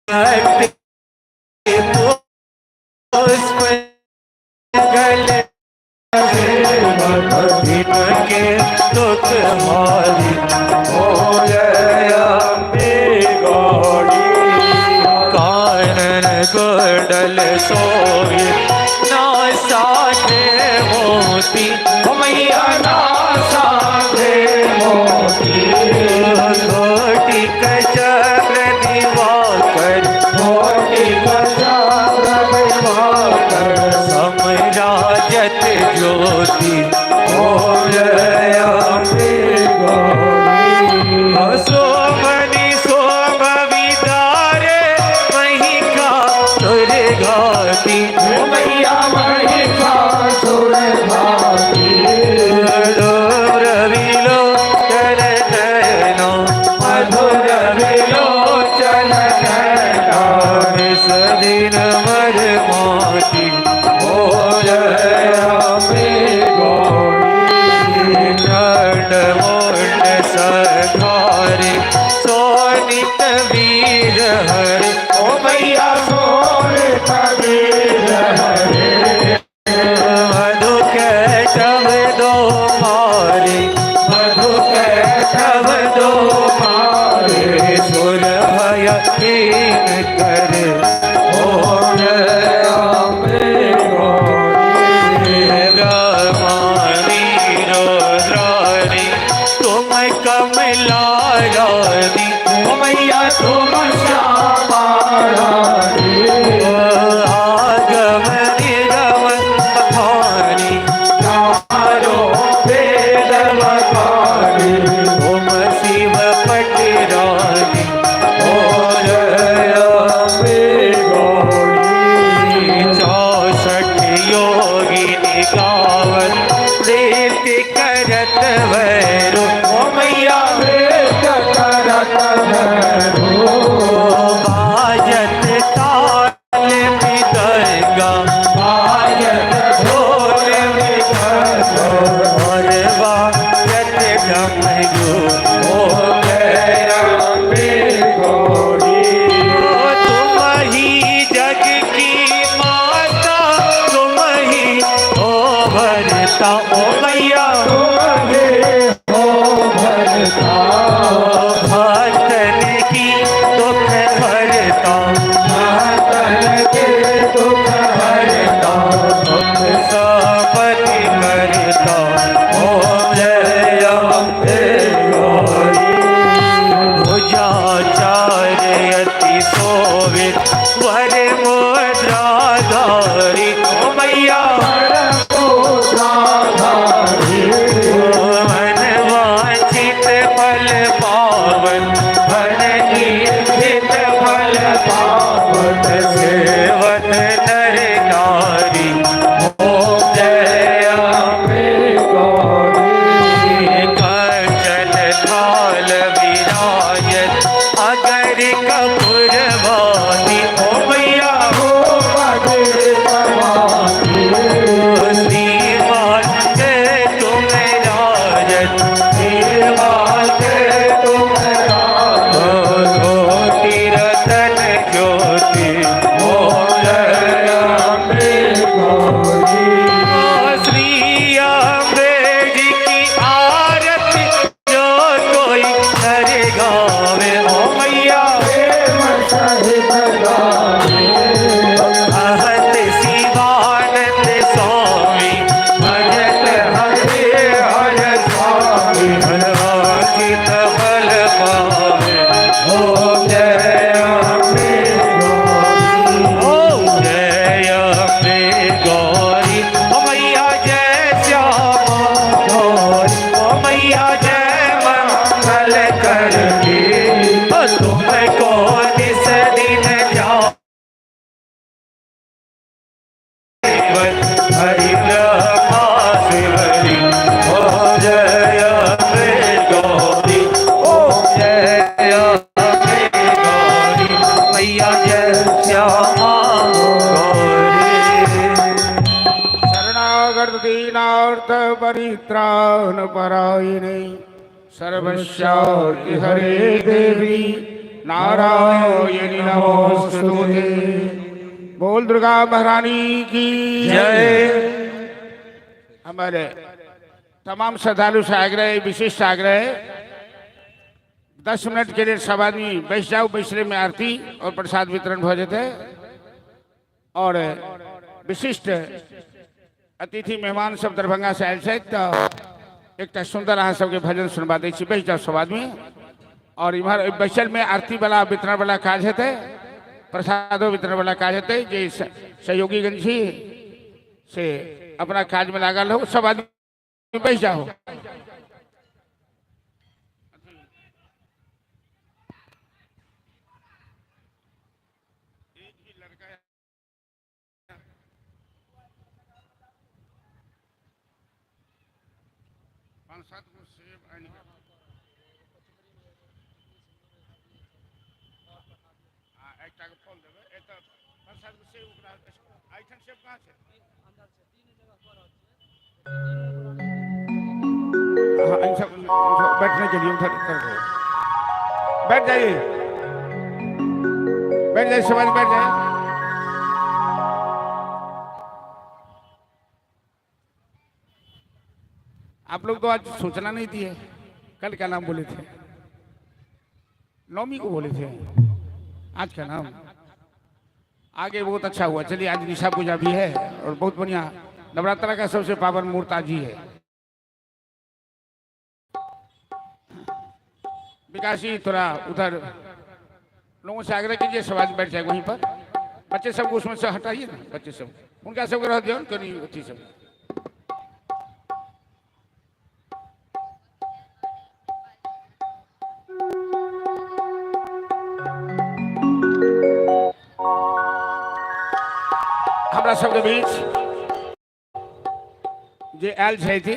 रक्त पुष्प गले के दुख हारी हो जय अम्बे गौरी। कानन कुंडल सोए नासाके मोती मैया, नासाके मोती। कोटि चक्र दिवाकर, कोटि चक्र दिवाकर, समराजत ज्योति ओम जय अम्बे गौरी। सोमनि सोम विदारे महिका सुर घाती मैया, महिका सुर घाती। विलोचन नैनो, मधुर विलोचन नैनो, दिन मर मोती ओ जय अम्बे गौरी। चंड मुंड सखारे सोनित वीर हरे ओ मैया, सोनित वीर हरे। मधु कैटव दो मारे, मधु कैटव दो मारे, सुर भय हीन कर ओम जय अम्बे गौरी। ब्रह्मानी रुद्रानी तुम कमला रानी मैया, तुम श्यामा रानी। आगम निगम बखानी चारो करत भैरो ओ मैया भेंट करत भैरो। बाजत ताल मृदंगा बाजत ढोल मृदंगा। और बाजत डमरू ओ जय अम्बे गौरी। तुम ही जग की माता, तुम ही हो भरता ओ मैया। तुम्हें हो भरता। भक्तन की दुख भरता, भक्तन के दुख हरता। दुख सपति करता ओ जय अम्बे गौरी। भुजाचार्य अति सोवित वर मुद्रा धारी ओ मैया। मुद्राधारी। मन वांछित फल पावन, मन इच्छित फल पावन। सेवत नर नारी ओम जय अम्बे गौरी। कंचन थाल विराजत अगर कपूर भाती ओ मैया। हो मगे पवाती। श्रीमान के तुम राजत, श्रीमान के तुम राजत। ज्योति रतन ज्योति ओम जय अम्बे गौरी। श्री अम्बे जी की आरती जो कोई कर गावे ओ मैया। प्रेम सहित गावे। कहत शिवानंद स्वामी भजत हरे हर स्वामी। फलवांछित फल पावे ओम जय अम्बे गौरी। ओम जय अम्बे गौरी ओ मैया, जय श्यामा गौरी ओ मैया, जय मंगल करती तुम को निस दिन जाओ हरि ब्रह्मा शिवरी ओ जय अम्बे गौरी ओम जय अम्बे गौरी मैया, जय श्यामा गौरी। शरणागत दीनार्थ परित्राण परायणे सर्वस्यार्ति हरे देवी नारायणी नमोस्तुते। बोल दुर्गा महारानी की जय। हमारे तमाम श्रद्धालु से आग्रह, विशेष आग्रह है, 10 मिनट के लिए सब आदमी बैठ जाओ। बैसरे में आरती और प्रसाद वितरण हो जाते है और विशिष्ट अतिथि मेहमान सब दरभंगा से आयल छथि, तऽ एकटा सुंदर अहाँ सबके भजन सुनबा दै छी। बैस जाओ सब आदमी और इम्हर बैसल में आरती वाला वितरण वाला काज हेतै, प्रसादो वितरण वाला काज हेतै। जे सहयोगीगण छी से अपना काज में लागल हो। सब आदमी बैस जाओ। पाँच सात गो सेब आनि कऽ आ एकटा के फल देबै। एतऽ पाँच सात गो सेब ओकरा। एहिठाम सेब कहाँ छै? हाँ, इन सब बैठने के लिए उधर कर दो। बैठ जाइए, बैठ जाइए, सब आदमी बैठ जाइए। आप लोग तो आज सूचना नहीं दिए। कल का नाम बोले थे, नौमी को बोले थे, आज का नाम आगे। बहुत अच्छा हुआ। चलिए, आज निशा पूजा भी है और बहुत बढ़िया नवरात्रा का सबसे पावन मुहूर्त आज ही है। विकास जी, थोड़ा उधर लोगों से आग्रह कीजिए, सब आदमी बैठ जाए वहीं पर। बच्चे सबको उसमें से हटाइए ना। बच्चे सब उनका सबके रह दियो कनी अथी सब। हमरा सबके बीच जे आयल छथि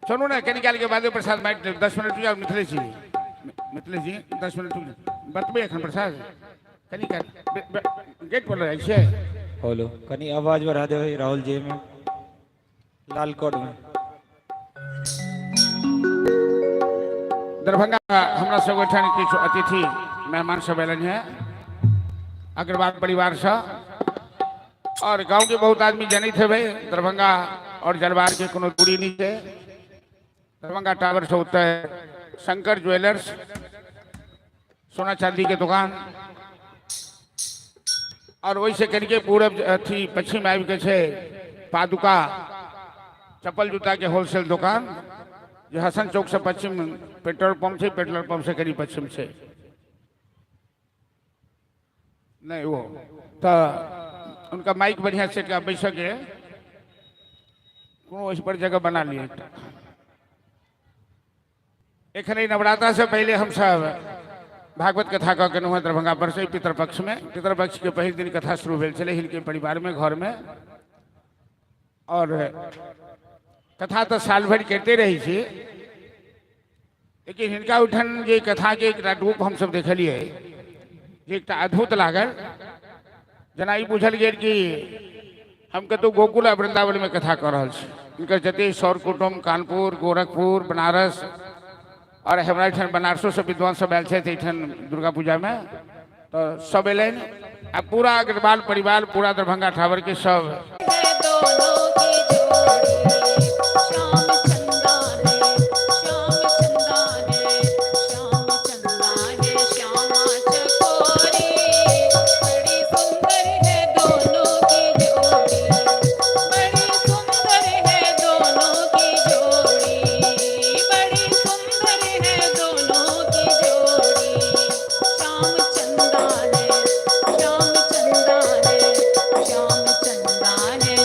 सुनू ने कनी काल के बादे प्रसाद बांटि देब। 10 मिनट रुकि जाउ मिथिलेश जी, मिथिलेश जी 10 मिनट रुकि जाउ, बतबै एखन प्रसाद कनी काल गेट पर लऽ जाइ छियै। हेलो कनी आवाज बढ़ा देबै राहुल जी में लाल कोड में। दरभंगा हमरा सब ओहिठाम किछु अतिथि मेहमान सब अयलनि हेँ अग्रवाल परिवारसँ, और गाँव के बहुत आदमी जनैत हेबै, दरभंगा और जलवार के कोनो दूरी नहीं छै। दरभंगा टावर से उत्तर शंकर ज्वेलर्स सोना चांदी के दुकान, और वैसे कनिके पूरब अथी पश्चिम आबि के छै पादुका चप्पल जूता के होलसेल दुकान, जे हसन चौक से पश्चिम पेट्रोल पंप छै, पेट्रोल पंप से कनी पश्चिम छै नहीं वो तो उनका माइक बढ़िया सेट का बैसक है, कोनो ओहि पर जगह बना लिए। एखन नवरात्रा से पहले हम सब भागवत कथा कऽ केलहुँ हँ दरभंगा पर से पितृपक्ष में। पितृपक्ष के पहिल दिन कथा शुरू भेल छलै हिनके परिवार में, घर में, और कथा तऽ साल भरि करिते रहै छी, लेकिन हिनका ओहिठाम जे कथा के एकटा रूप हमसब देखलियै जे एकटा अद्भुत लागल। जेना ई बुझल गेल कि हम कतहु गोकुल आ वृंदावन में कथा कऽ रहल छी। हिनकर जते सौर कुटुम्ब कानपुर, गोरखपुर, बनारस, और हमरा एहिठाम बनारसो से विद्वान सब आयल छथि एहिठाम दुर्गा पूजा में, तऽ सब अयलनि आ पूरा अग्रवाल परिवार पूरा दरभंगा ठावर के सब। दोनों की जोड़ी श्याम चंदा है, श्याम चंदा है, श्याम चंदा है, श्यामा चकोरी, बड़ी सुंदर है दोनों की जोड़ी, बड़ी सुंदर है दोनों की जोड़ी, बड़ी सुंदर है दोनों की जोड़ी, श्याम चंदा है, श्याम चंदा है, श्याम चंदा है,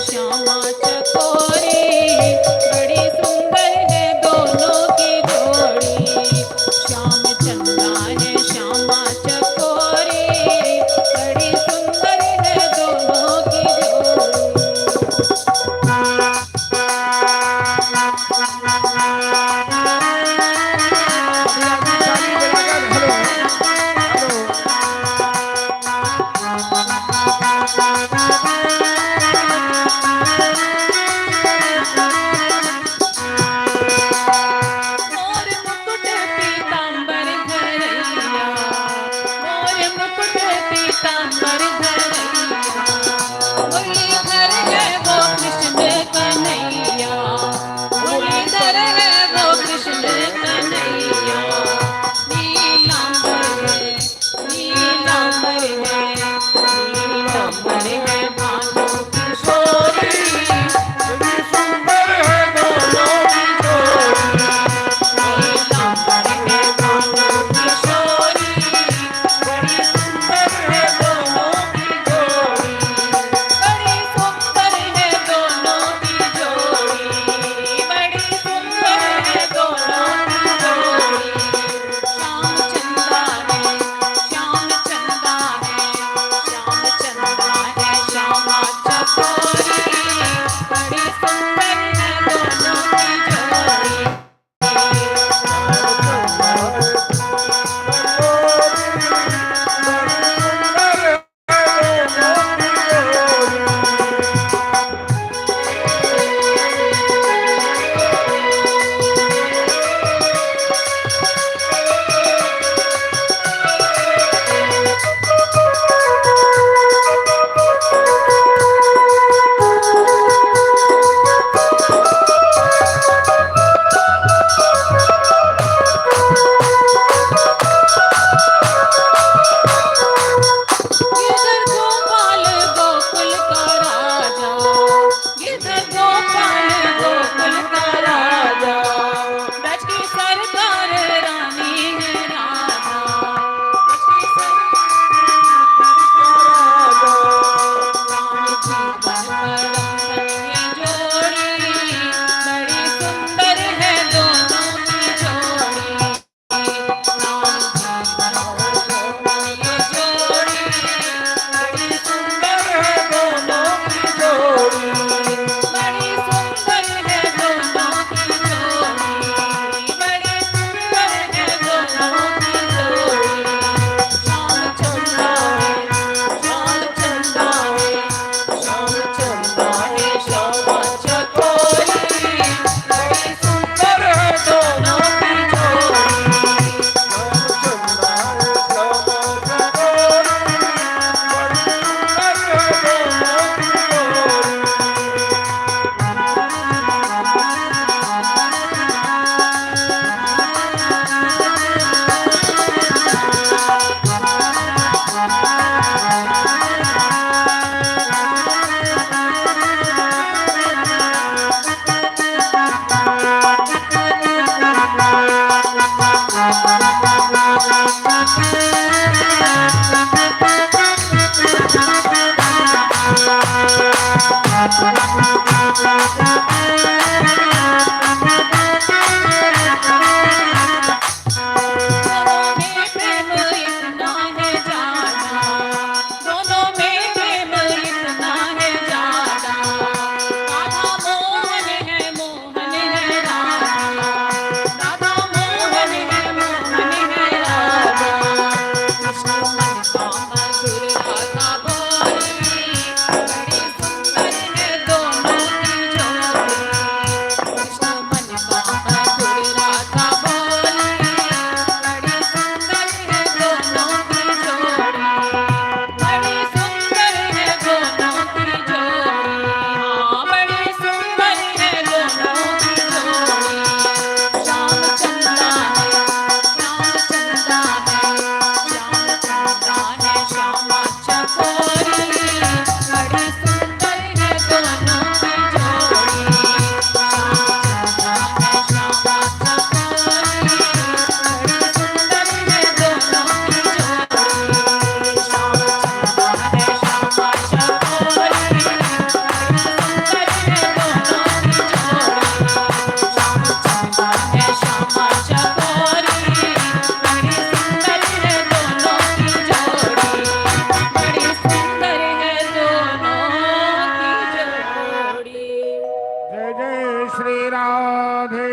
राधे।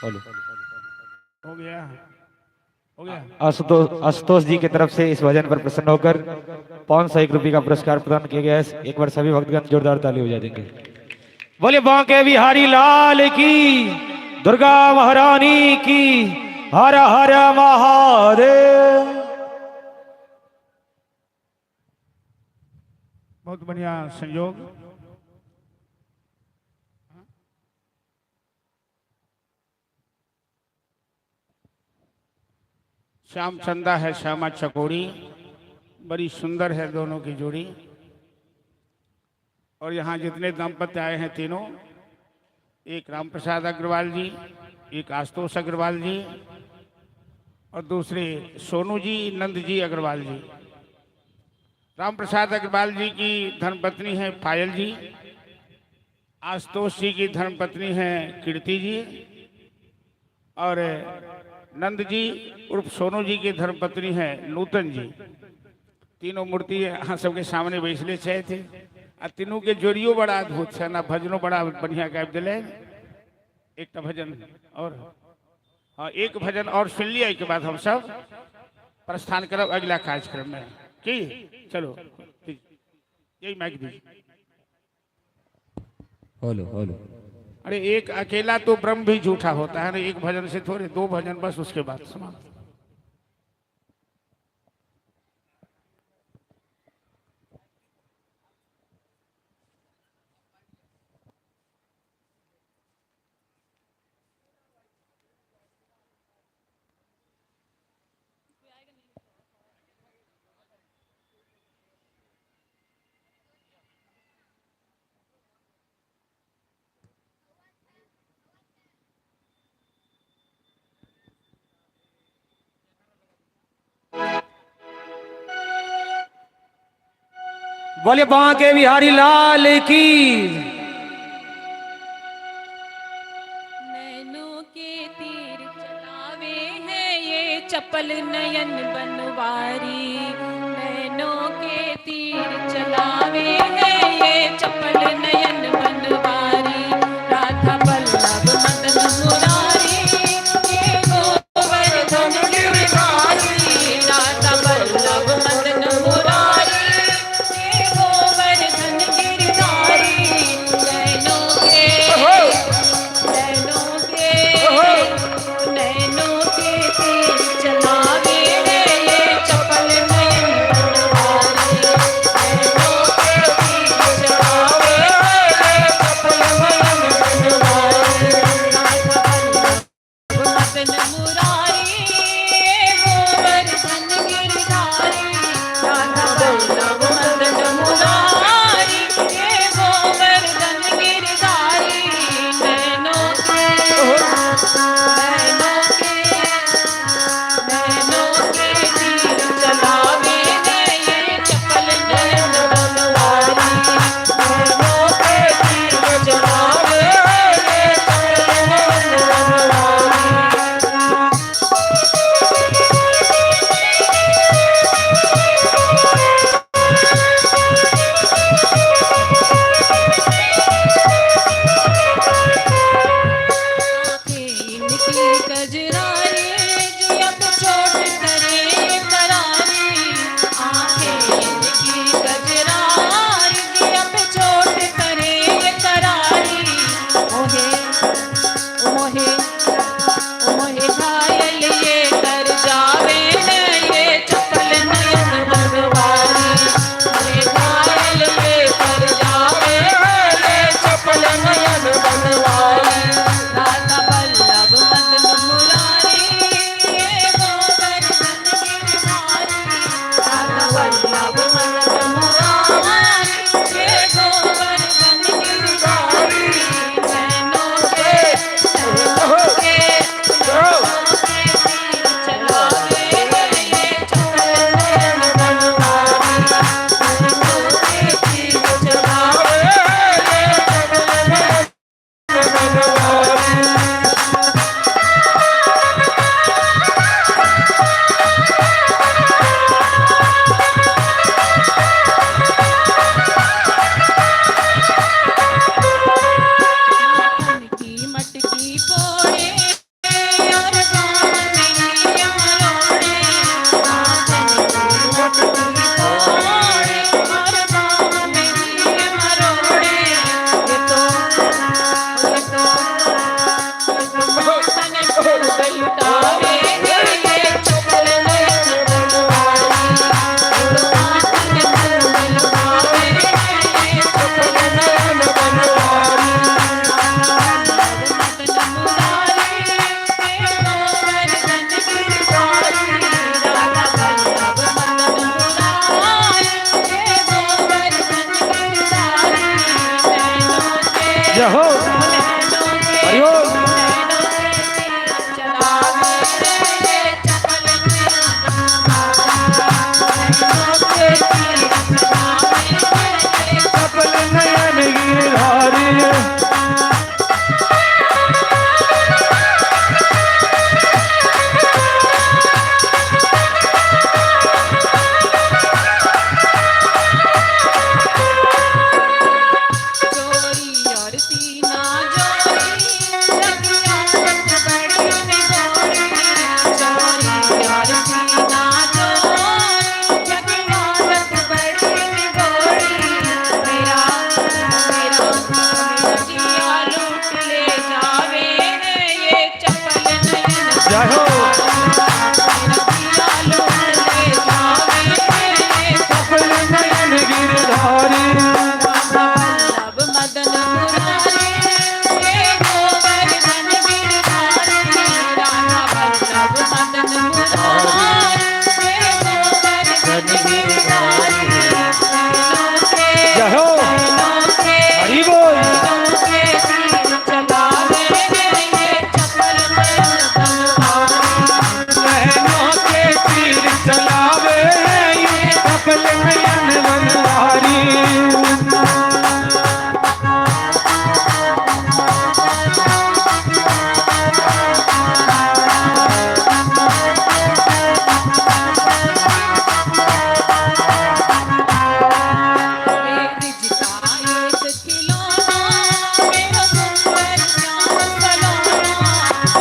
बोलो। हो गया, हो गया। आशुतोष आशुतोष जी की तरफ से इस भजन पर प्रसन्न होकर 501 रुपये का पुरस्कार प्रदान किया गया है। एक बार सभी भक्तगण जोरदार ताली बजा देंगे। बोले बांके बिहारी लाल की, दुर्गा महारानी की, हर हर महादेव। बहुत बढ़िया संयोग। श्याम चंदा है श्यामा चकोरी, बड़ी सुंदर है दोनों की जोड़ी। और यहाँ जितने दंपति आए हैं तीनों, एक राम प्रसाद अग्रवाल जी, एक आशुतोष अग्रवाल जी और दूसरे सोनू जी नंद जी अग्रवाल जी। राम प्रसाद अग्रवाल जी की धर्मपत्नी है पायल जी, आशुतोष जी की धर्मपत्नी है कीर्ति जी और नंद जी उर्फ सोनू जी की धर्मपत्नी है नूतन जी। तीनों मूर्ति यहाँ सबके सामने बैसले छे थे आ तीनों के जोड़ियो बड़ा अद्भुत है ना, भजनों बड़ा बढ़िया गाबि दिले। एक भजन और, हाँ एक भजन और सुन लिया के बाद हम सब प्रस्थान करब अगला कार्यक्रम में। की चलो यही माइक दीजिए। Hello hello. अरे एक अकेला तो ब्रह्म भी झूठा होता है ना, एक भजन से थोड़े, दो भजन बस, उसके बाद समाप्त। बोले बांके बिहारी लाल की। नैनों के तीर चलावे हैं ये चपल नयन बनवारी। नैनों के तीर चलावे हैं ये चपल नयन बनवारी। राधा बल्लभ मदन मुरारी, ये गोवर्धन गिरधारी। राधा बल्लभ मदन मुरारी, ये गोवर्धन गिरधारी। नैनों के, नैनों के, नैनों के तीर चलावे हैं ये चपल नयन बनवारी। नैनों के तीर चलावे हैं हरिओम। चपल नयन गिरधारी। चोरी और सीना जोरी लगिया सच बड़ी निगोरी। चोरी और सीना जोरी लगिया सच बड़ी निगोरी। मेरा मेरा मेरा जिया लूट ले जावे रे ये चपल नयन। जय हो। मेरा जिया लूट ले जावे रे ये चपल नयन गिरधारी। वल्लभ मदन मुरारी हे गोवर्धन गिरधारी। राधा वल्लभ मदन मुरारी हे गोवर्धन गिरधारी। नैनों के जय हो। नैनों के हरि बोल। नैनों के तीर चलावे रे ये चपल नयन बनवारी। नैनों के तीर चलावे ये चपल नयन बनवारी। ब्रिज का एक खिलौना मेरा सुंदर श्याम सलोना।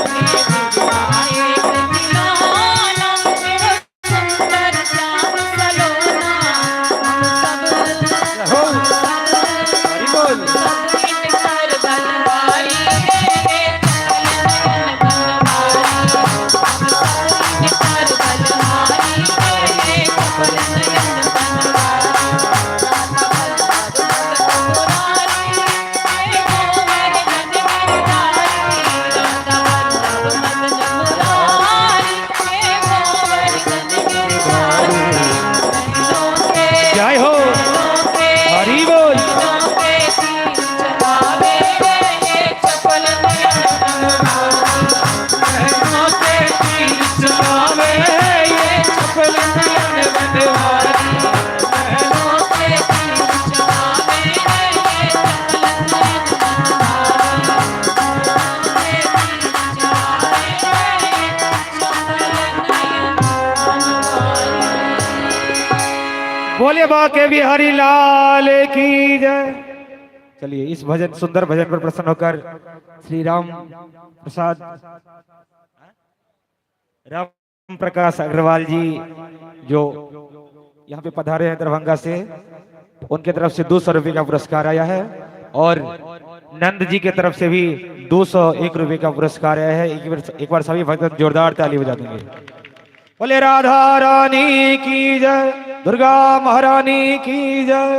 ब्रिज का एक खिलौना मेरा सुंदर श्याम सलोना। हम सब जय हो। हरि बोल। सब मिटकर बनवारी रे चपल नयन बनवारी। हम सब मिटकर बनवारी रे चपल नयन बनवारी। राधा वल्लभ मदन मुरारी हे गोवर्धन गिरधारी। राधा वल्लभ मदन मुरारी हे गोवर्धन गिरधारी। नैनों के जय हो। नैनों के हरि बोल। नैनों के तीर चलावे रे ये चपल नयन बनवारी। नैनों के तीर चलावे ये चपल नयन बनवारी। नैनों के तीर चलावे रे ये चपल नयन बनवारी। नैनों के तीर चलावे रे ये चपल नयन बनवारी। बोले बाके बिहारी लाल की जय। चलिए इस भजन सुंदर भजन पर प्रसन्न होकर श्री राम प्रसाद राम प्रकाश अग्रवाल जी जो यहाँ पे पधारे हैं दरभंगा से, उनके तरफ से 200 रुपये का पुरस्कार आया है। और नंद जी के तरफ से भी 201 रुपये का पुरस्कार आया है। एक बार सभी भक्त जोरदार ताली बजा देंगे। बोले राधा रानी की जय, दुर्गा महारानी की जय।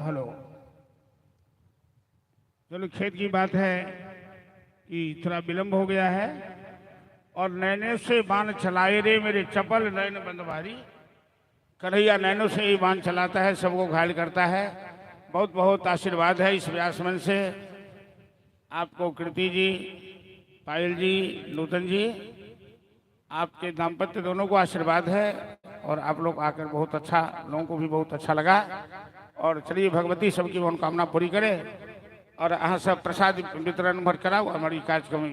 हेलो। चलो खेत की बात है कि थोड़ा विलंब हो गया है। और नैने से बाण चलाए रे मेरे चपल नयन बंदवारी। कन्हैया नैनों से ही बाण चलाता है, सबको घायल करता है। बहुत बहुत आशीर्वाद है इस व्यास मंच से आपको, कृति जी, पायल जी, नूतन जी, आपके दाम्पत्य दोनों को आशीर्वाद है। और आप लोग आकर बहुत अच्छा, लोगों को भी बहुत अच्छा लगा। और चलिए भगवती सबकी मनोकामना पूरी करे। और अहाँ सब प्रसाद वितरण भर कराओ, हमारी कार्यक्रम